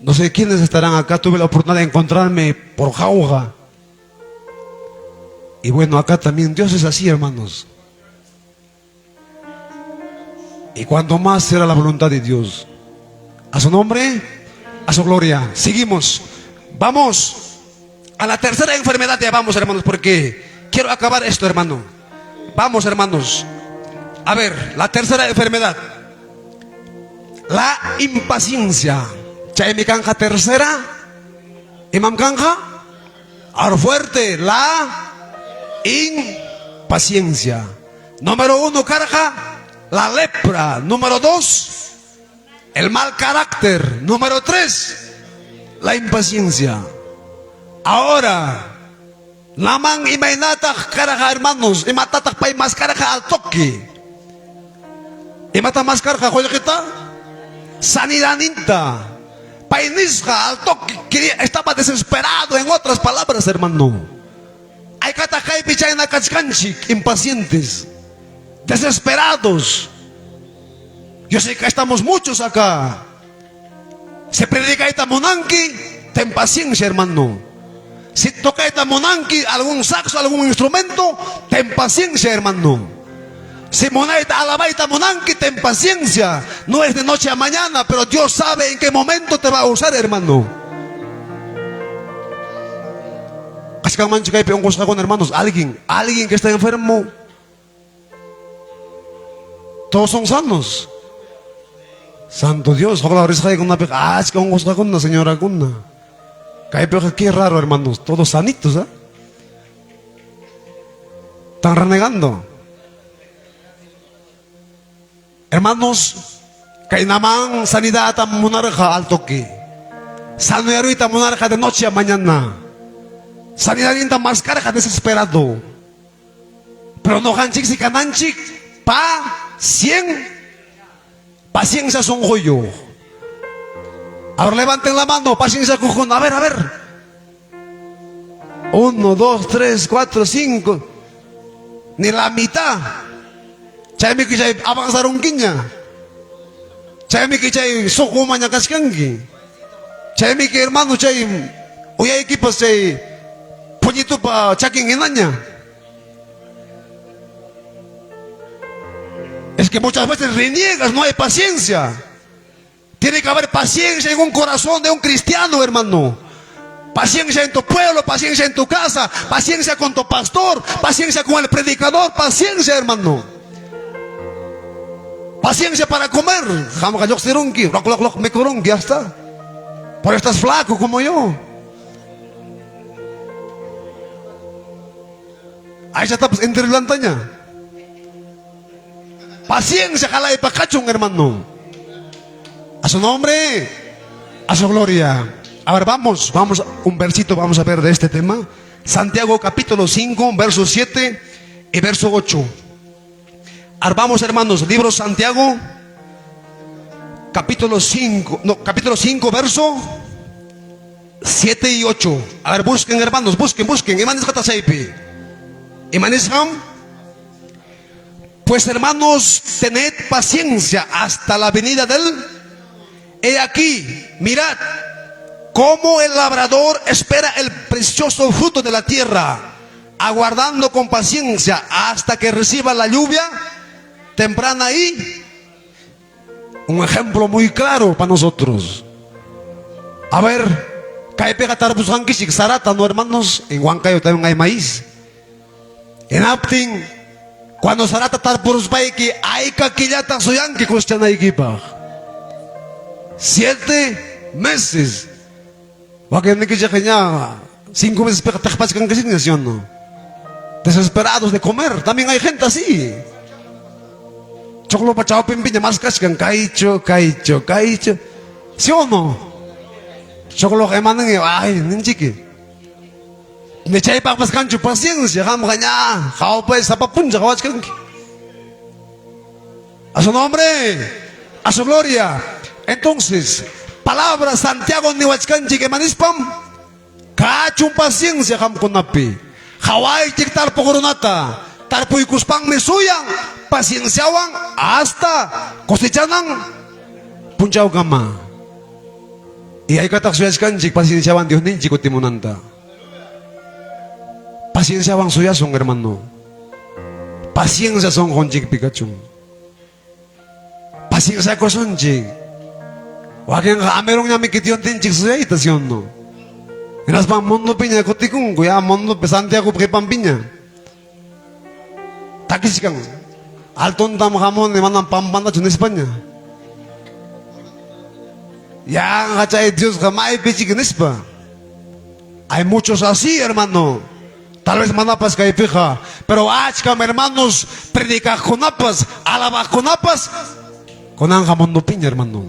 No sé quiénes estarán acá. Tuve la oportunidad de encontrarme por Jauja. Y bueno, acá también Dios es así, hermanos. Y cuanto más será la voluntad de Dios. A su nombre, a su gloria. Seguimos. Vamos a la tercera enfermedad. Ya vamos, hermanos, porque quiero acabar esto, hermano. Vamos, hermanos. A ver, la tercera enfermedad. La impaciencia. Chaymi kanqa tercera. Imam kanja. Ahora fuerte. La impaciencia. Número uno, karqa. La lepra. Número dos, el mal carácter. Número tres, la impaciencia. Ahora, Naamán imaynataq karqa, hermanos, imatataq pay maskarqa al toque. Imata maskarqa qullqita? Sanidadninta. Pay nisqa al toque, quería, estaba desesperado, en otras palabras, hermano. Haykataq kaypi chayna kachkanchik, impacientes, desesperados. Yo sé que estamos muchos acá. Si predicayta munanki, ten paciencia, hermano. Si tocayta munanki algún saxo, algún instrumento, ten paciencia, hermano. Si munayta alabayta munanki, ten paciencia. No es de noche a mañana, pero Dios sabe en qué momento te va a usar, hermano. Kachkanmanchu kaypi unqusqakuna, hermanos? Alguien, alguien que está enfermo. Todos son sanos. Santo Dios, huklaw risqaykunapiqa achka unqusqakuna, señorakuna. Kaypiqa qué raro, hermanos, todos sanitos, ¿ah? Están renegando. Hermanos, kay Naamán sanidadta munarqa al toque. Sanoyaruyta munarqa de noche a mañana. Sanidadninta maskarqa desesperado. Pero ñuqanchiksi kananchik pa cien paciencia sunquyuq. Ahora levanten la mano, paciencia kuqkuna. A ver, a ver. Uno, dos, tres, cuatro, cinco. Ni la mitad. Chaymi chay avanzarunkiña. Chaymi chay suqumaña kachkanki. Chaymi hermano chay uyaykipas chay puñitupa chakin hinaña. Es que muchas veces reniegas, no hay paciencia. Tiene que haber paciencia en un corazón de un cristiano, hermano. Paciencia en tu pueblo, paciencia en tu casa, paciencia con tu pastor, paciencia con el predicador, paciencia, hermano. Paciencia para comer. Ya está. Por estás flaco como yo. Ahí ya está entre lantaña. Paciencia, qalaypaq kachun, hermano. A su nombre, a su gloria. A ver, vamos, vamos, un versito vamos a ver de este tema. Santiago capítulo 5, verso 7 y verso 8. Ahora vamos, hermanos, libro Santiago, capítulo 5, no, capítulo 5, verso 7 y 8. A ver, busquen, hermanos, busquen, busquen. Ima nisqam. Pues hermanos, tened paciencia hasta la venida del. He aquí, mirad cómo el labrador espera el precioso fruto de la tierra, aguardando con paciencia hasta que reciba la lluvia temprana y un ejemplo muy claro para nosotros. A ver, kaypiqa tarpusqankichik sarata, no hermanos, en Huancayo también hay maíz. Hinaptin, cuando sarata tarpuruspayki, ayka killata suyanki cosechanaykipaq. 7 meses. Wakinnikichikqa ña 5 meses piqa tiqpachkankichikña, ¿sí o no? Desesperados de comer. También hay gente así. Choclopa chawpinpiña maskachkan kaychu, kaychu, kaychu. ¿Sí o no? Chocloqa imanin, ay, ninchiki. Ni chaypaqpas kanchu paciencia, qamqa ña, qawpay sapa puncha qawachkanki. A su nombre, a su gloria. Entonces, palabra Santiago niwachkanchik imanispam, kachun paciencia qamkunapi. Qawaychik tarpuq runata, tarpuykuspanmi suyan pacienciawan hasta cosechanan punchawkama. Y haykataq suyachkanchik pacienciawan Diosninchik kutimunanta. Pacienciawan suyasun, hermano. Paciencia sonqonchikpi kachun. Pacienciakusunchik. Wakinqa amerunñamiki Diosninchik suyayta, ¿sí o no? Hinaspa mundopiña kutikunku, ya mundopi Santiagopa qipanpiña. Takichkan. Altontam hamuni, manam pampantachu nispaña. Yanqa chay Diosqa maypichik nispa. Hay muchos así, hermano. Tal vez manapas kaypiqa, pero achkam hermanos predicaqkunapas, alabaqkunapas kunanqa mundopiña, hermano.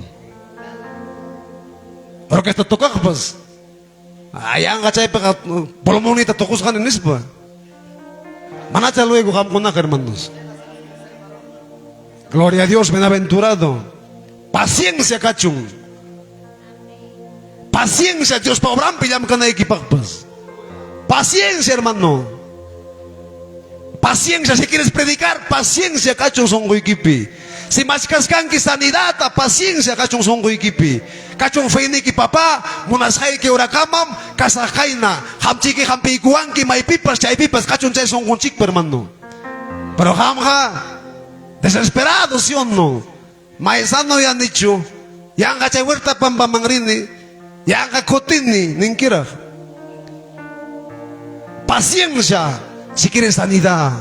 Orquesta tocaqpas. Yanqa chaypiqa pulmonita tukusqani nispa. Manacha luego qamkunaqa, hermanos. Gloria a Dios, bienaventurado. Paciencia kachun. Paciencia Diospa obranpi llamkanaykipaqpas. Paciencia, hermano. Paciencia si quieres predicar, paciencia kachun sonqoykipi. Si machkaskanki sanidadta, paciencia kachun sonqoykipi. Kachun feyniki, papá, munasqayki horakamam kasaq kayna. Qamchiki hampiykuwanki maypipas, chaypipas kachun chay sonqonchikpa, hermano. Pero qamqa desesperado, ¿sí o no? May sanoyanichu, yanqa chay huerta pampaman rini, yanqa kutini, ninkiraq. Paciencia si quieres sanidad.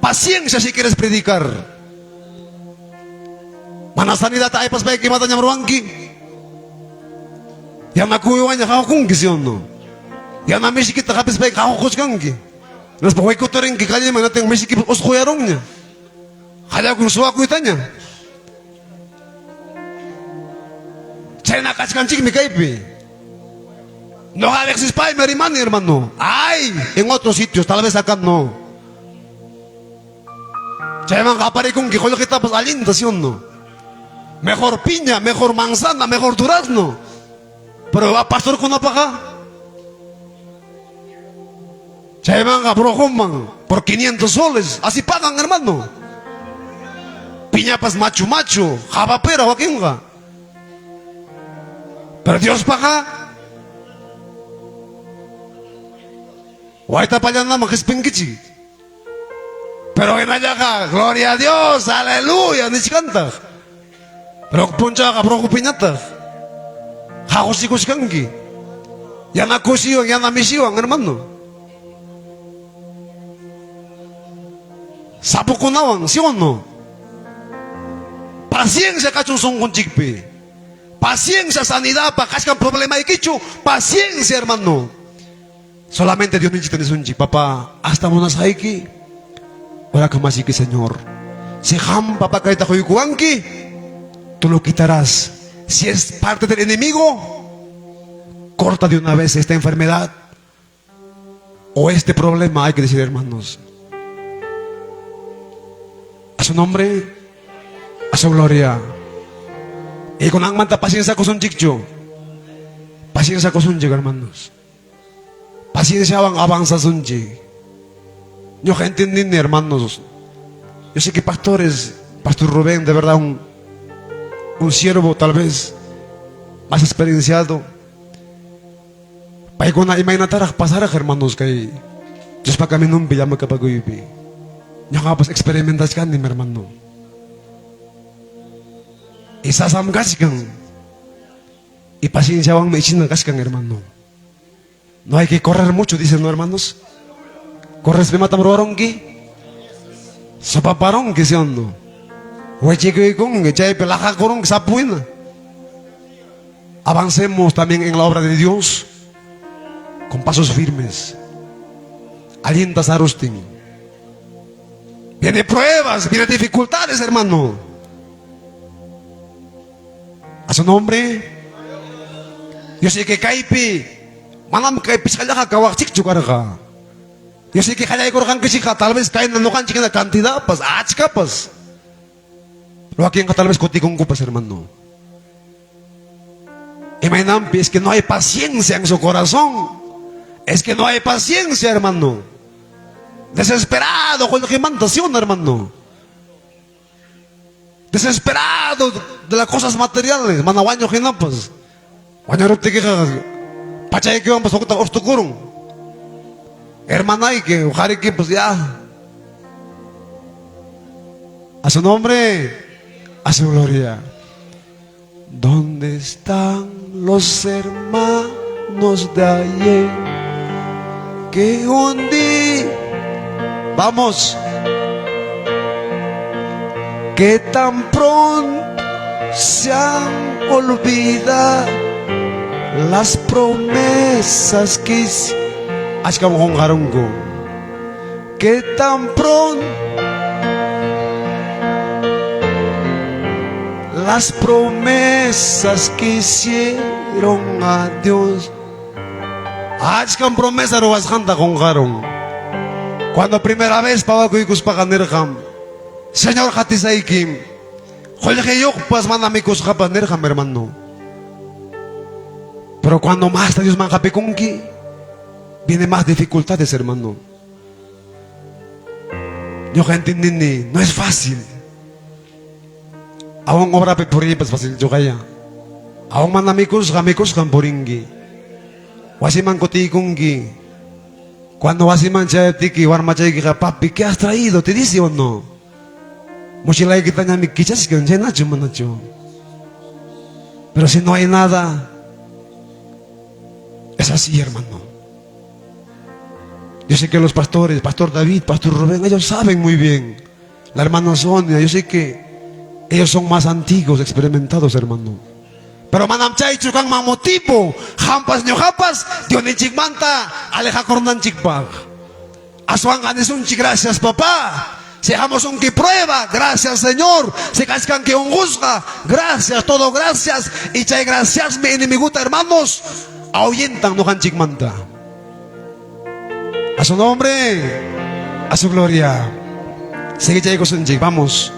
Paciencia si quieres predicar. Mana sanidad aypaspayki imatañam ruwanki? Yana kuyuwanña hawakunki, ¿sí o no? Yana mishikita hapispayki hawakuchkanki. Hinaspa waykutarinki calleman, natin mishikipas usquyarunña. Qallakun suwakuytaña. Chayna kachkanchikmi kaypi. Noqa riqsispaymi rimani, hermano. Ay, en otros sitios, tal vez acá no. Chaymanqa aparikunki qullqitapas allinta, ¿sí o no? Mejor piña, mejor manzana, mejor durazno. Pero pastorkunapaqa chaymanqa brujoman por 500 soles. Así pagan, hermano. Piñapas machu machu, jabapera wakinqa. Pero Diospaqa wayta pallanaman qispinkichik. Pero hinallaqa, gloria a Dios, aleluya, nichkantaq. Pero punchawqa brujopiñataq. Haquchikuchkanki. Yana kusiwan, yana misiwan, hermano. Sapukunawan, ¿sí o no? Paciencia kachun sonqonchikpi. Paciencia sanidadpa kachkan problemaykichu, paciencia, hermano. Solamente Dios ninchikta nisunchik, papá, hasta munasqayki, orakamachiki, Señor. Si qam, papá, kayta quykuwanki, tú lo quitarás. Si es parte del enemigo, corta de una vez esta enfermedad o este problema, hay que decir, hermanos. A su nombre, a su gloria. Y kunanmanta paciencia kusunchikchu. Paciencia kusunchik, hermanos. Pacienciawan avanzasunchik. Ñuqa entendini, hermanos. Yo sé que pastores, Pastor Rubén, de verdad, un siervo tal vez más experienciado. Paykuna imaynataraq pasaraq, hermanos, kay Diospa caminonpi llamkapakuypi. Ñuqapas experimentachkanim, hermano. Y sasam kachkan. Y pacienciawanmi ichina kachkan, hermano. No hay que correr mucho, dicen, ¿no, hermanos? Corres imatam ruwarunki? Sopaparunki, ¿sí o no? Wachikuykunki, chaypi laqakurunki sapuhina. Avancemos también en la obra de Dios con pasos firmes. Allinta sarustin. Viene pruebas, viene dificultades, hermano. A su nombre. Yo sé que kaypi manam kay pichqallaqa kawaqchikchu karqa. Yo sé que qallaykurqankichikqa tal vez kayna ñuqanchik hina cantidadpas, achkapas. Pero wakinqa tal vez kutikunkupas, hermano. Imaynanpi es que no hay paciencia en su corazón. Es que no hay paciencia, hermano. Desesperado qullqimanta, ¿sí o no, hermano? Desesperado de las cosas materiales, mana wañuq hinapas. Wañuruptikiqa pachaykiwanpas hukta ustukurun. Hermanayki, qarikipas ya. A su nombre, a su gloria. ¿Dónde están los hermanos de ayer? Que un día, vamos, que tan pronto se han olvidado las promesas que hice. Achkam qunqarunku. Que tan pronto las promesas que hicieron a Dios. Achkam promesa ruwasqanta qunqarun. Cuando primera vez pawakuykuspaqa nirqam, Señor qatisaykim, qullqiyuqpas mana mikusqapas nirqam, hermano. Pero cuando más Diosman hapikunki, viene más dificultades, hermano. Ñuqa entendini, no es fácil. Aún obrapi puriypas fácil ñuqaya. Aún mana mikusqa, mikusqan purinki. Wasiman kutiykunki. Cuando wasiman chayaptiki, warmachaykiqa, papi, ¿qué has traído? ¿Te dice o no? Mochilaykitañami kichachkan, chaynachu manachu? Pero si no hay nada, es así, hermano. Yo sé que los pastores, Pastor David, Pastor Rubén, ellos saben muy bien. La hermana Sonia, yo sé que ellos son más antiguos, experimentados, hermano. Pero manam chaychu kanman motivo, qampas ñuqapas Diosninchikmanta alejakurunanchikpaq. Aswanqa nisunchik gracias papá. Si hamusunki prueba, gracias Señor. Si kachkanki unqusqa, gracias, todo gracias. Y chay graciasmi enemiguta, hermanos, ahuyentan ñuqanchikmanta. A su nombre, a su gloria. Sigue chaykusunchik, vamos.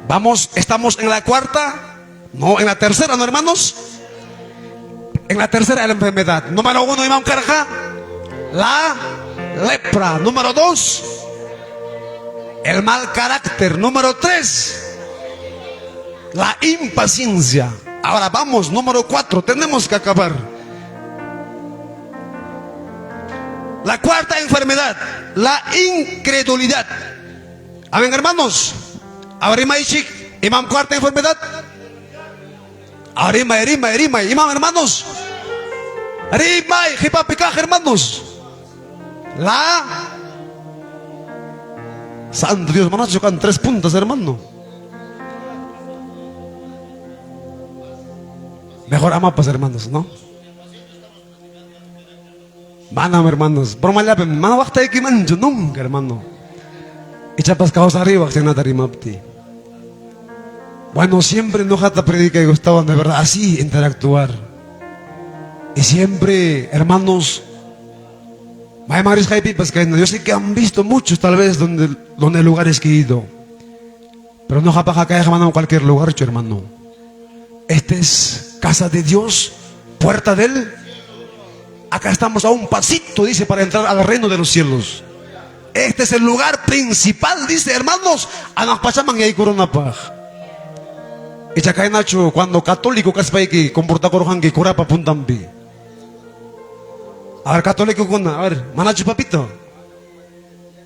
Vamos, estamos en la cuarta, no, en la tercera, ¿no, hermanos? En la tercera, la enfermedad. Número 1, imam karqa, la lepra. Número 2, el mal carácter. Número 3, la impaciencia. Ahora vamos, número 4, tenemos que acabar. La cuarta enfermedad, la incredulidad. Amén, hermanos. Ahora, rimaychik, imam cuarta enfermedad. Rimay, rimay, rimay. Imam, hermanos. Rimay, qipapi kaq, hermanos. La Santo Dios, manachu kan tres puntas, hermano. Mejor amapas, hermanos, ¿no? Manam, hermanos. Bromallapim, mana waqtaykimanchu nunca, hermano. Ichapas kawsariwaq chaynata rimapti. Bueno, siempre ñuqata predicay gustaban de verdad así interactuar. Y siempre, hermanos, mayman risqaypipas kayna. Yo sé que han visto muchos tal vez donde lugares que he ido. Pero ñuqapaqa kayqa manam cualquier lugar, hermano. Este es casa de Dios, puerta del. Acá estamos a un pasito, dice, para entrar al reino de los cielos. Este es el lugar principal, dice, hermanos. Hanaq pachaman yaykurunapaq. Icha kaynachu cuando católico kaspayki comportakurqanki curapa puntanpi. A ver, católico kuna, a ver, manachu papito.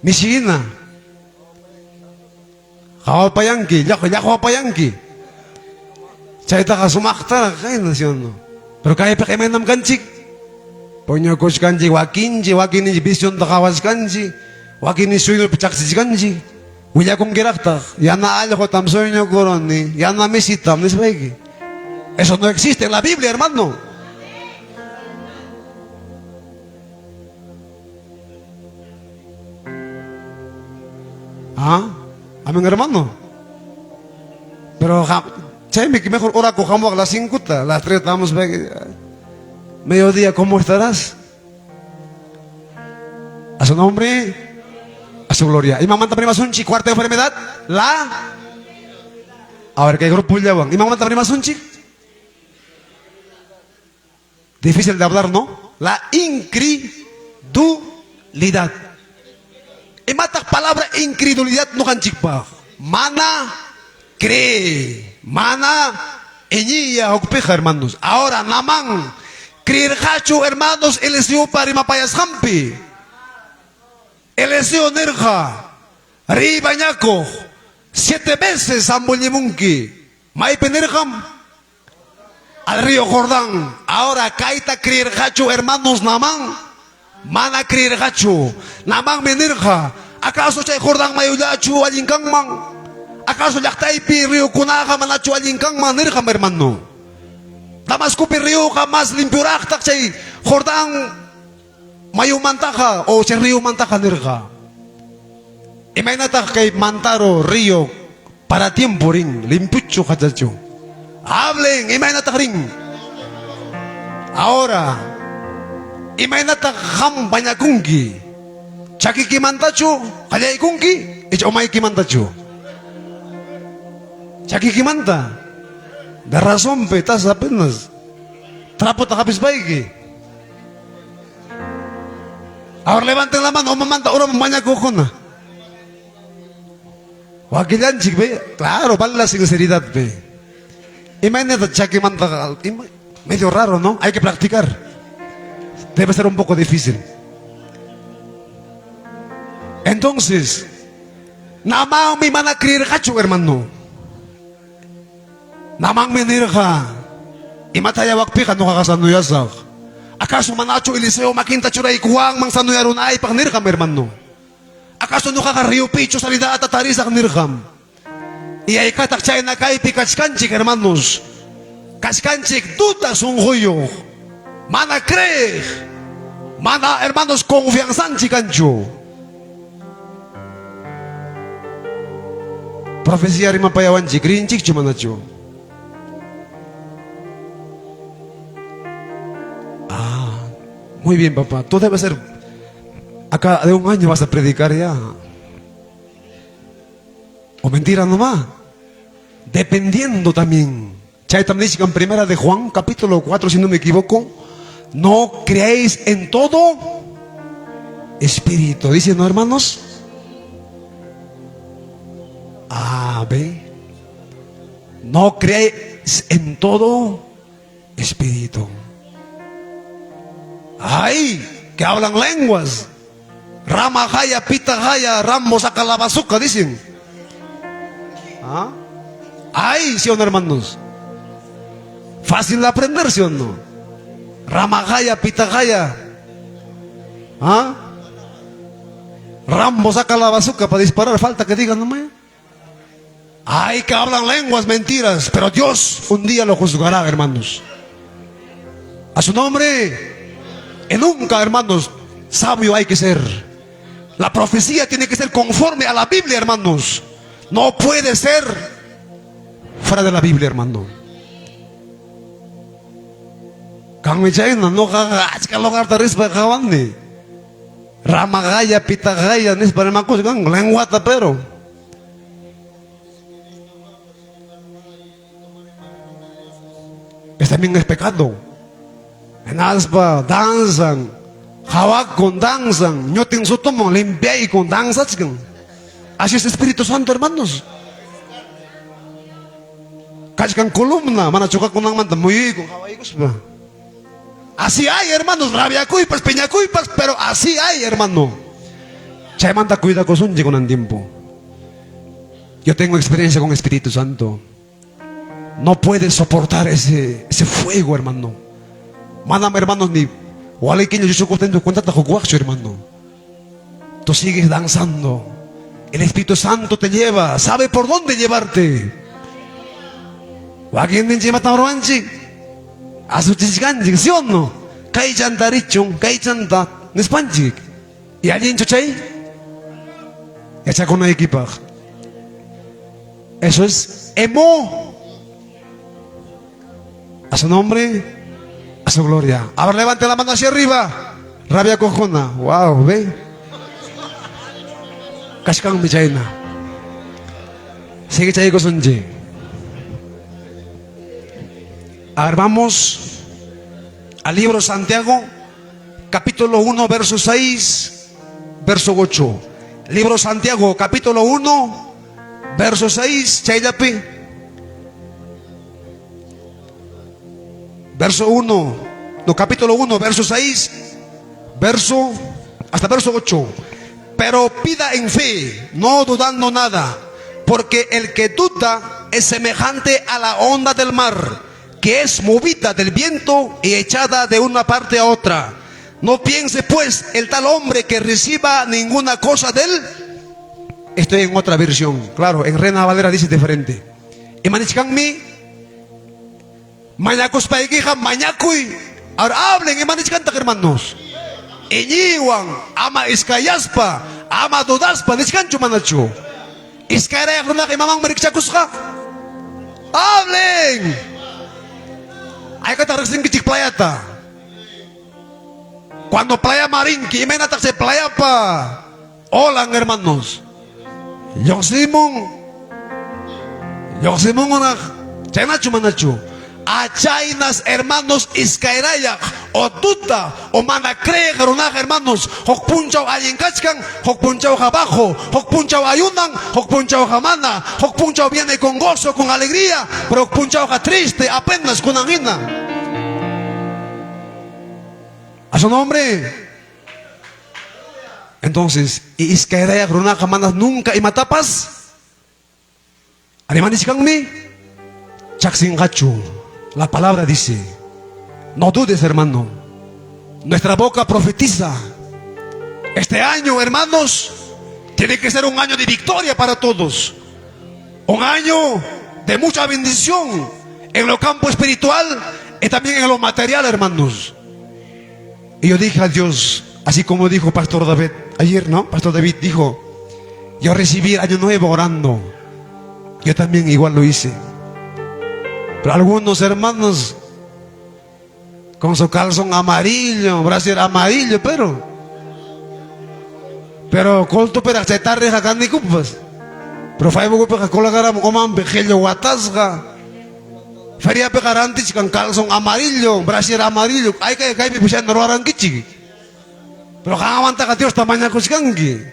Mishina. Qawapayanki, llaqwapayanki. Chaytaqa sumaqtaraq kayna, ¿sí o no? Pero kaypiqa imaynam kanchik? Puñukuchkanchik wakinchik, wakinninchik visionta qawachkanchik, wakinninchik suyñupi chaqchichkanchik. Willakunkiraqtaq, yana allqutam sueñokuruni, yana misitam nispayki. Eso no existe en la Biblia, hermano. ¿Ah? Amén, hermano. Pero chaymi que mejor hora cojamos a las 5, a las 3 estamos mediodía, ¿cómo estarás? A su nombre, a su gloria. Imamanta rimasunchik, cuarta enfermedad, la. A ver, ¿qué grupo llevan? Imamanta rimasunchik. Difícil de hablar, ¿no? La incredulidad. Imataq palabra incredulidad ñuqanchikpaq? Mana cree, mana. Iñiyya hukpiqa, hermanos. Ahora, Naamán creerqachu, hermanos, Eliseopa rimapayasqanpi? Eliseo nirqa, Riy bañakuq, siete veces zambullimunki. Maypi nirqam? Al río Jordán. Ahora, kayta creerqachu, hermanos, Naamán? Mana creerqachu. Naamanmi nirqa, Acaso chay Jordán mayullachu allin kanman? Acaso llaqtaypi ríokunaqa manachu allin kanman? Nirqam, hermano. Damascopi ríoqa más limpioraqtaq chay Jordán mayumantaqa o chay ríomantaqa nirqa. Imaynataq kay Mantaro río para tiempo rin? Limpiochu qachachu? Hablen, imaynataq rin? Ahora, imaynataq qam bañakunki? Chakikimantachu qallaykunki icha umaykimantachu? Chakikimanta. De razón, pe, estás apenas trapota hapispayki. Ahora levanten la mano, umamanta uraman bañakuqkuna. Wakillanchik, ve, claro, vale la sinceridad, ve. Imaynata chakimanta, medio raro, ¿no? Hay que practicar. Debe ser un poco difícil. Entonces, Naamanmi mana creerqachu, hermano. Naamanmi nirqa, Imataya wakpiqa ñuqaqa sanuyasaq. Acaso manachu Eliseo makinta churaykuwanman sanuyarunaypaq? Nirqam, hermano. Acaso ñuqaqa ríopichu sanidadta tarisaq? Nirqam. Y haykataq chayna kaypi kachkanchik, hermanos. Kachkanchik duda sunquyuq, mana creeq, mana, hermanos, confianzanchik kanchu. Profecía rimapayawanchik, creenchikchu manachu? Ah, muy bien, papá. Tú debes ser, acá de un año vas a predicar ya. O mentira nomás. Dependiendo también. Chaytam nichkan primera de Juan, capítulo 4, si no me equivoco. No creéis en todo espíritu. Dice, ¿no, hermanos? A, B. No creéis en todo espíritu. Ay, que hablan lenguas. Rama jaya, pita jaya, Rambo saca la bazuca, dicen. ¿Ah? Ay, ¿sí o no, hermanos? Fácil de aprender, ¿sí o no? Rama jaya, pita jaya. ¿Ah? Rambo saca la bazuca para disparar, falta que digan nomás. Ay, que hablan lenguas mentiras, pero Dios un día lo juzgará, hermanos. A su nombre. Y nunca, hermanos, sabio hay que ser. La profecía tiene que ser conforme a la Biblia, hermanos. No puede ser fuera de la Biblia, hermano. Kanmi chayna, ñuqaqa achka lugarta rispa qawani. Ramagaya, pitagaya nispa rimakuchkan, lenguata pero. Es también es pecado. Hinaspa danzan, hawakun danzan, ñutin sutumun limpiaykun danzachkan. Así es Espíritu Santo, hermanos. Kachkan columna, mana chokakunanmanta muyuykun hawaykuspa. Así hay, hermanos, rabiakuypas, piñakuypas, pero así hay, hermano. Chaymanta cuidakusunchik kunan tiempo. Yo tengo experiencia con Espíritu Santo. No puedes soportar ese, ese fuego, hermano. Manam, hermanos, ni walikiño yuchukuptin cuentata hukwaqchu, hermano. Tú sigues danzando. El Espíritu Santo te lleva, sabe por dónde llevarte. Wakinninchik imatam ruwanchik? Asuchichkanchik, ¿sí o no? Kaychanta richun, kaychanta nispanchik. Y allinchu chay? Yachakunaykipaq. Eso es emo. A su nombre, a su gloria. A ver, levante la mano hacia arriba. Rabia cojona. Wow, ve. Kachkanmi chayna. Sigue chaykusunchik. A ver, vamos al libro Santiago, capítulo 1, verso 6, verso 8. Libro Santiago, capítulo 1, verso 6, chayllapi. Verso 1, no capítulo 1, verso 6, verso hasta verso 8. Pero pida en fe, no dudando nada, porque el que duda es semejante a la onda del mar, que es movida del viento y echada de una parte a otra. No piense pues el tal hombre que reciba ninguna cosa de él. Estoy en otra versión, claro, en Reina Valera dice diferente. Imanichkanmi, mañakuspaykiqa mañakuy. Ahora hablen, imanichkantaq hermanos. Iñiywan, ama iskayaspa, ama dudaspa, nichkanchu manachu. Iskayrayaq runaqa imamanmi rikchakusqa? Hablen. Haykataq riqsinkichik playata? Cuando playa marinki, imaynataq chay playapa olan, hermanos? Lluqsimun, lluqsimunraq, chaynachu manachu? Achaynas, hermanos, iskayrayaq o duda o mana creeq runaqa, hermanos, huk punchaw allin kachkan, huk punchawqa bajo, huk punchaw ayunan, huk punchawqa mana, huk punchaw viene con gozo, con alegría, pero huk punchawqa triste, apenas kunan hina. A su nombre. Entonces, iskayrayaq runaqa mana nunca imatapas Animanichkanmi chaksinqachu. La palabra dice, no dudes, hermano. Nuestra boca profetiza. Este año, hermanos, tiene que ser un año de victoria para todos. Un año de mucha bendición en lo campo espiritual y también en lo material, hermanos. Y yo dije a Dios, así como dijo Pastor David ayer, ¿no? Pastor David dijo, yo recibí el año nuevo orando. Yo también igual lo hice. Pero algunos hermanos con su calzón amarillo, brasier amarillo, pero colto pero chay tarriqa kanikupas. Pero Facebookpiqa colgaramun umanpi qillu watasqa. Feriapiqa rantichkan calzón amarillo, brasier amarillo. Ay, kaypi pushana ruwarankichik. Pero qanmantaqa Diosta mañakuchkanki.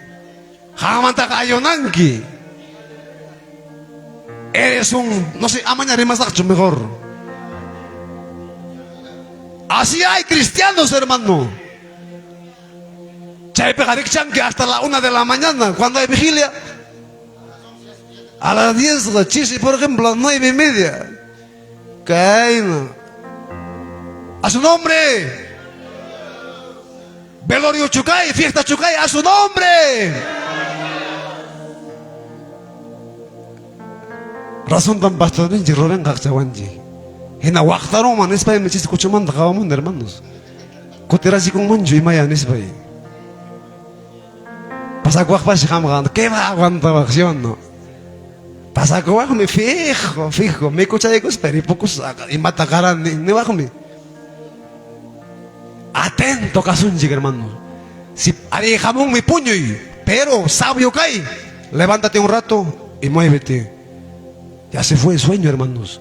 Qanmantaqa ayunanki. Eres un, no sé, amaña rimasaqchu mejor. Así hay cristianos, hermano. Chaypiqa rikchanki hasta la 1 de la mañana, cuando hay vigilia. A las 10, chisi, por ejemplo, a las 9:30. Kayna. A su nombre. Velorio Chucay, fiesta Chucay, a su nombre. Razón tan pastorninchik Rubén qaqchawanchik. Hina waqtaruman nispaymi chis kuchumanta qawamun, hermanos. Kutirachikunmanchu imaya nispay. Pasakuwaqpash qamqa, ¿qué va a aguantawaq, sí o no? Pasakuwaqmi fijo, fijo. Mikuchaykuspa ripukusaq imata qarani niwaqmi. Atento kasunchik, hermanos. Si ari hamunmi puñuy, pero sabio kay, levántate un rato y muévete. Ya se fue el sueño, hermanos.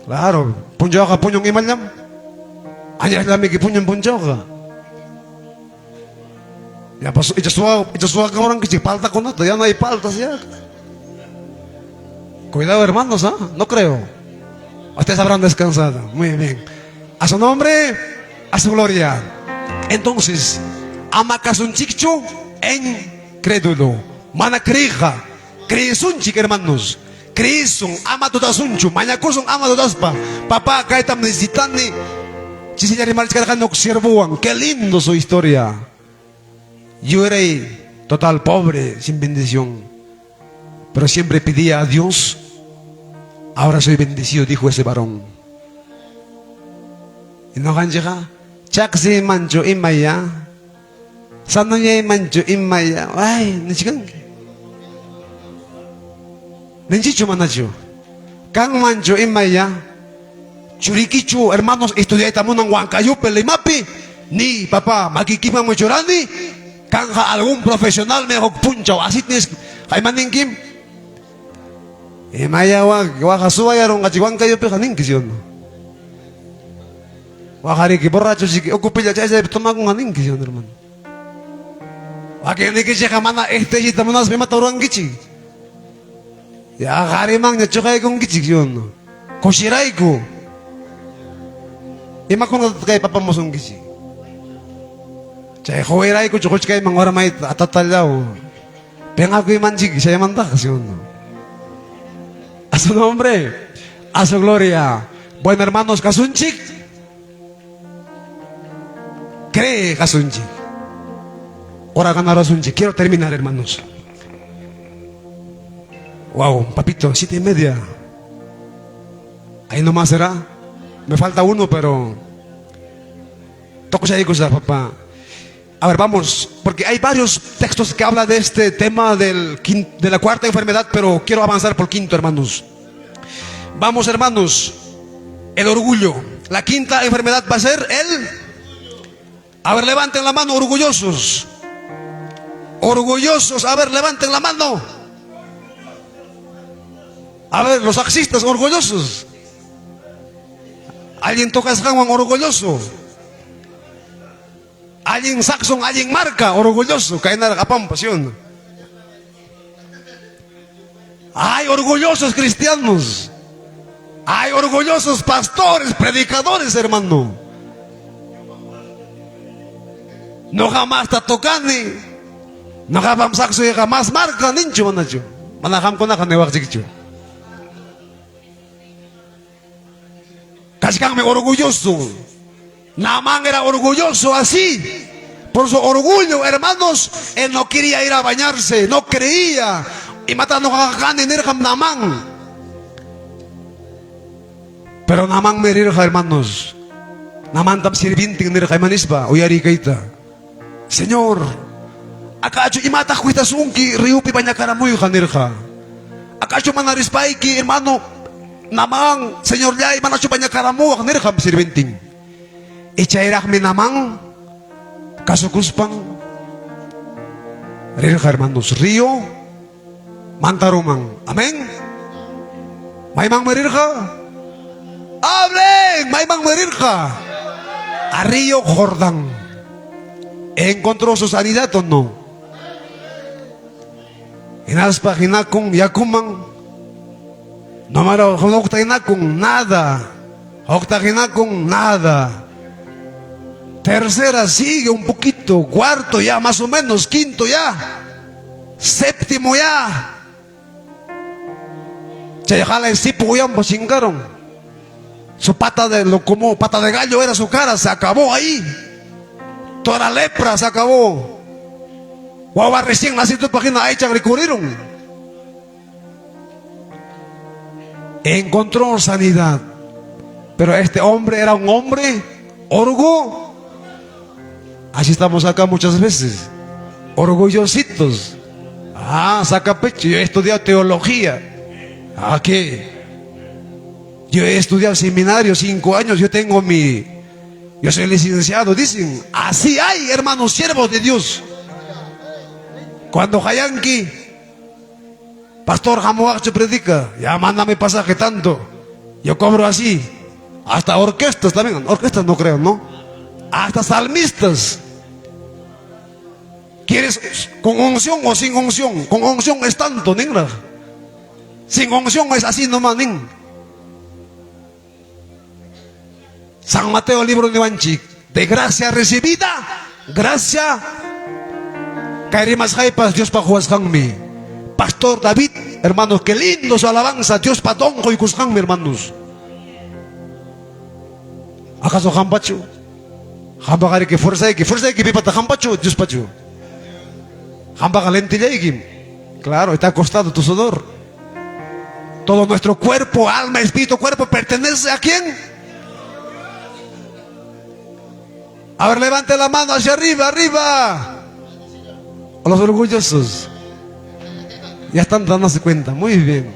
Claro, punchawqa puñun imallam. Añasllamiki puñun punchawqa. Ya pasó, icha suwa, icha suwakamurankichik paltakunata, ya no hay paltas ya. Cuidado, hermanos, ¿ah? No creo. Ustedes habrán descansado. Muy bien. A su nombre, a su gloria. Entonces, ama kasunchikchu incrédulo. Mana creeqqa. Creesunchik, hermanos. Creesun, ama dudasunchu, mañakusun ama dudaspa. Papá, kaytam necesitani. Chisilla rimarchkarqani huk siervowan. Qué lindo su historia. Yo era total pobre, sin bendición. Pero siempre pedía a Dios. Ahora soy bendecido, dijo ese varón. Y ñuqanchikqa chaqsiymanchu imaya, sanoyaymanchu imaya, ay, nichkanki. Ninchichu manachu. Kanmanchu imaya, churikichu, hermanos, estudiayta munan Huancayupi, Limapi, ni papá, makikimanmi churani, kanja algún profesional me huk punchaw, así tienes, imaninkim, imaya waqa suwayarunqachik Huancayupiqa ninki, ¿sí o no? Waqariki borracho chiki ukupilla chay chaypi tomakunqa ninki, ¿sí o no, hermano? Wakinnikichikqa mana estellita munaspa imata ruwankichik. Ya qarimanña chuqaykunkichik, ¿sí o no? Kushirayku. Imakunatataq kay papamusunkichik? Chay quwiraykuchu quchkayman warmayta atatallaw. Penqakuymanchik chaymantaqa, ¿sí o no? A su nombre, a su gloria. Bueno, hermanos, kasunchik. Cree kasunchik. Ora ganarasunchik. Quiero terminar, hermanos. Wow, papito, 7:30. Ahí nomás será. Me falta uno, pero toco ahí, papá. A ver, vamos, porque hay varios textos que hablan de este tema de la cuarta enfermedad, pero quiero avanzar por quinto, hermanos. Vamos, hermanos, el orgullo. La quinta enfermedad va a ser el... A ver, levanten la mano, orgullosos. Orgullosos, a ver, levanten la mano. A ver, los taxistas orgullosos. Alguien toca Juan orgulloso. Alguien saxon, alguien marca, orgulloso. Caen a pampa, ¿sí o no? Hay orgullosos cristianos. Hay orgullosos pastores, predicadores, hermano. No jamás está tocando. No jamás saxo jamás marca ninchu manachu. Mana qamkunaqa niwaqchikchu. Kachkanmi orgulloso. Naamán era orgulloso así. Por su orgullo, hermanos, él no quería ir a bañarse, no creía. Y matando a nirqam Naamán. Pero Naamán me rirqa, hermanos. Naamán tam sirviente nirqa imanispa, uyari kayta. Señor, akachu imataq cuidasunki riyupi bañakaramuyqa nirqa. Akachu mana rispayki, hermano, Naamán, Señor llay, manachu bañakaramuwaq nirqam sirvientin. Y chayraqmi Naamán kasukuspan rirqa, hermanos, río Mantaruman. Amén. Maymanmi rirqa? Hablen, maymanmi rirqa? A río Jordán. ¿Encontró su sanidad o no? Hinaspa hinakun yakuman. No mara hukta hinakun nada. Hukta hinakun nada. Tercera sigue un poquito, cuarto ya más o menos, quinto ya, séptimo ya. Chay jalay sipu uyampa chingaron. Su pata de lo como pata de gallo era su cara, se acabó ahí. Toda la lepra se acabó. Wawa recién nacido página hecha recurrieron. Encontró sanidad. Pero este hombre era un hombre orgulloso. Así estamos acá muchas veces. Orgullositos. Ah, saca pecho. Yo he estudiado teología. ¿Ah, qué? Yo he estudiado seminario 5 años. Yo tengo mi... Yo soy licenciado. Dicen, así hay, hermanos, siervos de Dios. Cuando hayanki, pastor hamuwaqchu predica, ya mándame pasaje tanto. Yo cobro así. Hasta orquestas también. Orquestas no creo, ¿no? Hasta salmistas. ¿Quieres con unción o sin unción? Con unción es tanto, ningra. Sin unción es así nomás, nin. San Mateo, libro de Ivanchik. De gracia recibida, gracia. Kay rimasqaypas Diospa quwasqanmi. Pastor David, hermanos, qué lindo su alabanza. Diospa don quykusqanmi, hermanos. ¿Acaso qampachu? Qampaqariki fuerzayki, fuerzayki pipata qampachu, Diospachu. Qampaqa lentillaykim. Claro, está acostado tu sudor. Todo nuestro cuerpo, alma, espíritu, cuerpo pertenece a quién? A ver, levante la mano hacia arriba, arriba. A los orgullosos. Ya están dándose cuenta. Muy bien.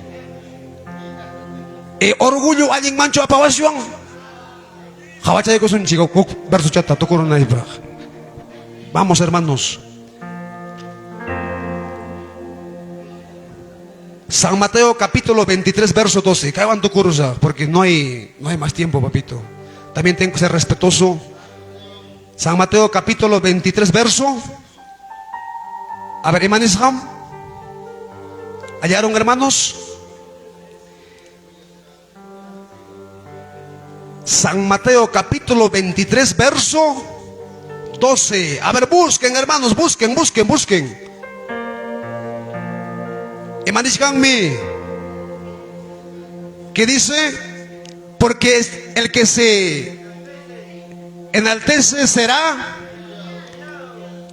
Orgullo allin manchu apawaswan. Qawachaykusunchik huk versochata tukurunaypaq. Vamos, hermanos. San Mateo capítulo 23, verso 12. Kaywan tukurusaq, porque no hay más tiempo, papito. También tengo que ser respetuoso. San Mateo capítulo 23, verso. A ver, imanisqam. ¿Hallaron, hermanos? San Mateo capítulo 23, verso 12. A ver, busquen, hermanos, busquen, busquen, busquen. Imanishkanmi. ¿Qué dice? Porque el que se enaltece será,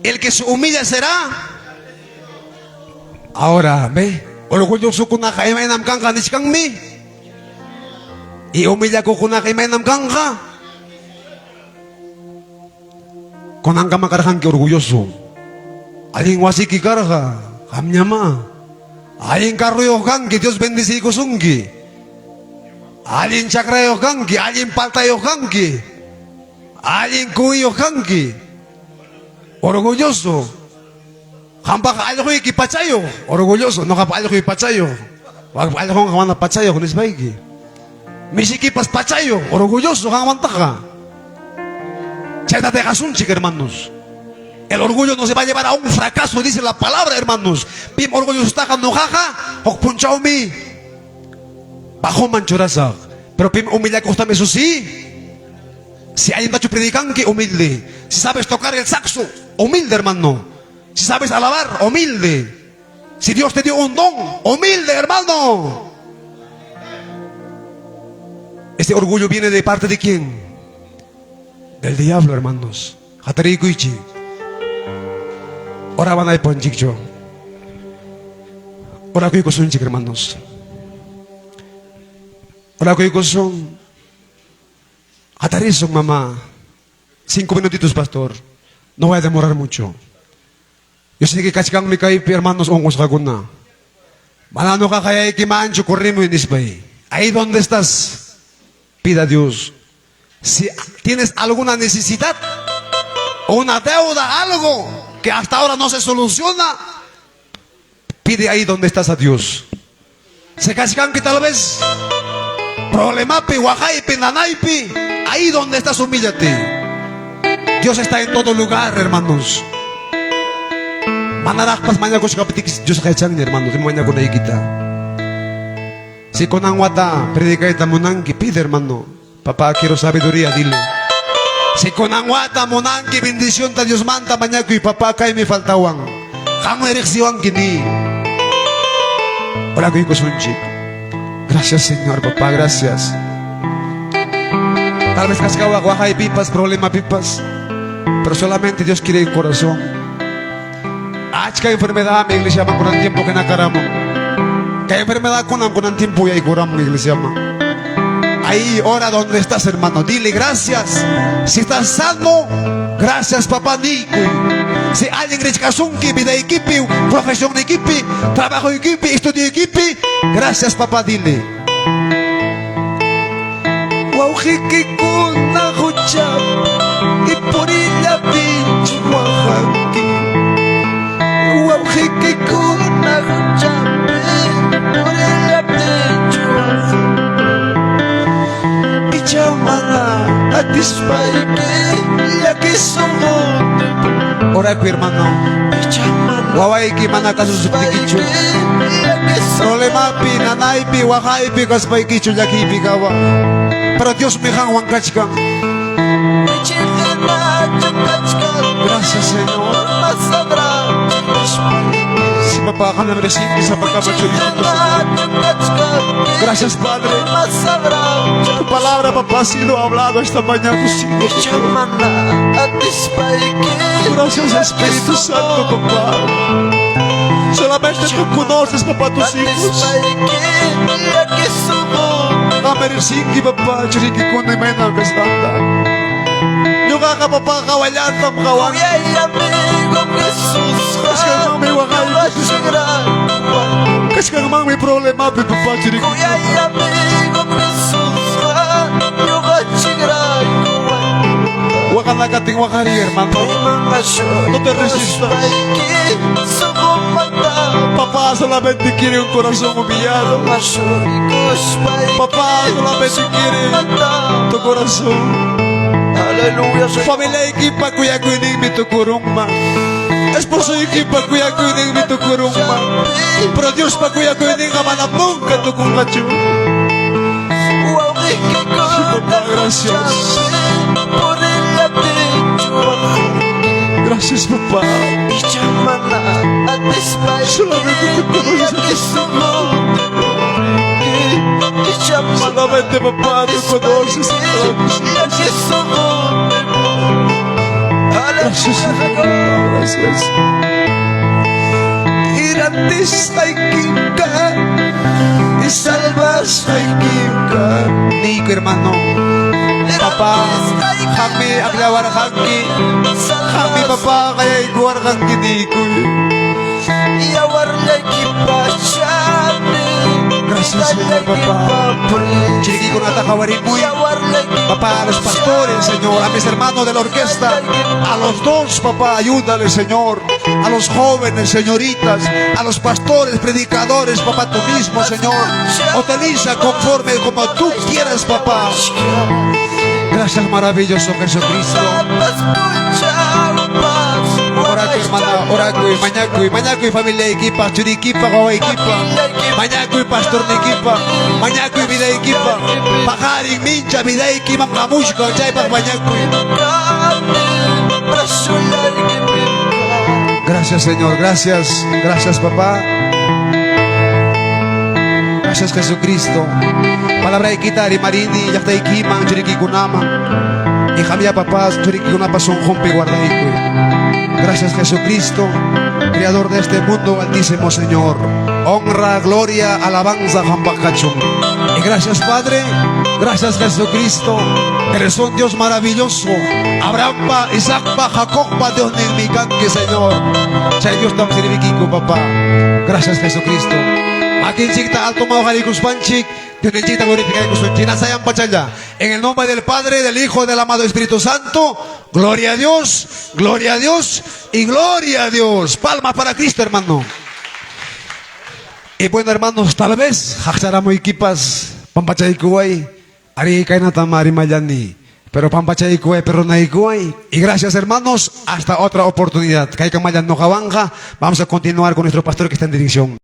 el que se humilla será. Ahora, ve, orgullosokunaqa imaynam kanqa nishkanmi. Y humillakuqkunaqa imaynam kanqa. Kunankama karqanki orgulloso. Allin wasiki karqa, qamñamá. Allin carroyuq kanki, Dios bendeciykusunki. Allin chakrayuq kanki, allin paltayuq kanki. Allin kuwiyuq kanki. Orgulloso. Qampaq allquyki pachayuq, orgulloso, ñuqapa allquy pachayuq. Wakpa allqunqa mana pachayuq nispayki. Misikipas pachayuq, orgulloso qanmantaqa. Chayta dejasunchik, hermanos. El orgullo nos va a llevar a un fracaso, dice la palabra, hermanos. Pim orgullosotaqa ñuqaqa huk punchawmi bajoman churasaq. Pero pim humillakuqtam eso sí. Si allintachu predicanki, humilde. Si sabes tocar el saxo, humilde, hermano. Si sabes alabar, humilde. Si Dios te dio un don, humilde, hermano. Este orgullo viene de parte de quién? Del diablo, hermanos. Hatarikuychik. Orawanaypunchikchu. Orakuykusunchik, hermanos. Orakuykusun. Hatarisun, mamá. 5 minutitos, pastor. No voy a demorar mucho. Yo sé que kachkanmi kaypi, hermanos, unqusqakuna. Mana ñuqa qayaykimanchu corrimuy nispay. Ahí donde estás, pida a Dios. Si tienes alguna necesidad, una deuda, algo que hasta ahora no se soluciona, pide ahí donde estás a Dios. Se kachkanki tal vez problemapi, waqaypi, nanaypi, ahí donde estás, humíllate. Dios está en todo lugar, hermanos. Manaraqpas mañakuchkaptiki Dios yachanña, hermanos, mañakunaykita. Si kunan wata predicayta munanki, pide, hermano. Papá, quiero sabiduría, dile. Si kunan wata munanki bendición ta Dios manta mañakuy, papá, kaymi faltawan. Qammi riqsiwanki ni. Orakuykusunchik. Gracias, Señor, papá, gracias. Tal vez kachkawaq waqaypipas, problemapipas, pero solamente Dios quiere el corazón. Achka enfermedad mi iglesia kunan tiempo que nakaramun. Kay enfermedad kunan kunan tiempo yaykuramun iglesia. Ahí, ora donde estás, hermano. Dile gracias. Si estás sano, gracias, papá nikuy. Si alguien richkasunki, vidaykipi, profesión equipi, trabajo equipi, estudio equipi, gracias, papá, dile. Wawqikikuna huchapi puriyllapichu waqanki. Wawqikikuna huchapi puriyllapichu waqanki. Icha mana atispayki llaki sunqunta. Orakuy, hermano. Icha mana Wawayki mana kasusuptikichu. Problemapi, nanaypi, waqaypi kaspaykichu llakiypi kawa. Pero Dios mi qanwan kachkan. Gracias, Señor. Sí, papá, qamllam riqsinki sapakama churiykiku, Señor. Gracias, Padre. Tu palabra, papá, ha sido hablado esta mañana a tus hijos. Señor. Gracias, Espíritu Santo, papá. Solamente tú conoces, papá, tus hijos. Qammi riqsinki, papá, churiykikuna imayna kasqanta. Ñuqaqa, papá, hawallatam qawani. Kachkanmanmi waqaypi. Kachkanmanmi problemapi, papá, churiykikuna. Waqanakatin waqariy, hermano. No te resistas. Papá solamente quiere un corazón humillado. Papá solamente quiere tu corazón. Aleluya, Señor. Familiaykipa kuyakuyninmi tukurunman. Esposoykipa kuyakuyninmi tukurunman. Pero Diospa kuyakuyninqa manam nunca tukunqachu. Papá, gracias. Gracias, papá. Solamente tú conoces. Solamente, papá, tú conoces. Gracias, gracias. Y salvasqaykinqa. Nico, hermano. Papá, qammi aklawarqanki. Qammi, papá, qayaykuwarqanki, Nico. Gracias, Señor, papá. Chiriquikunata qawarimuy. Papá, a los pastores, Señor, a mis hermanos de la orquesta, a los dos, papá, ayúdale, Señor. A los jóvenes, señoritas, a los pastores, predicadores, papá, tú mismo, Señor. Utiliza conforme como tú quieras, papá. Gracias, maravilloso Jesucristo. Orakuy, hermana, orakuy, mañakuy, mañakuy, familia equipa, churikipa, equipa, mañakuy, pastor equipa, mañakuy, vida equipa, paqarin, mincha, vida equipa, kamushka, chaypaq mañakuy. Gracias, Señor, gracias, gracias, papá. Gracias, Jesucristo. Palabraykita rimarini, llaqtaykiman, churikikunaman. Y qamya papá, churikikunapa sunqunpi guardaykuy. Gracias, Jesucristo, creador de este mundo, altísimo Señor. Honra, gloria, alabanza, qampaq kachun. Y gracias, Padre. Gracias, Jesucristo. Eres un Dios maravilloso. Abraham pa, Isaac pa, Jacob pa, Dios ninmi kanki, Señor. Chay Diostam sirvikiku, papá. Gracias, Jesucristo. Makinchikta alto hoqarikuspanchik, Diosninchikta glorificaykusunchik. Nasayan pachalla. En el nombre del Padre, del Hijo, del amado Espíritu Santo, gloria a Dios, gloria a Dios y gloria a Dios. Palmas para Cristo, hermano. Y bueno, hermanos, tal vez, equipas, pampachaykuway, ari kaynata mayani. Pero pampachaykuway, perdonaykuway. Y gracias, hermanos, hasta otra oportunidad. Kaykamayan ñuqawanqa. Vamos a continuar con nuestro pastor que está en dirección.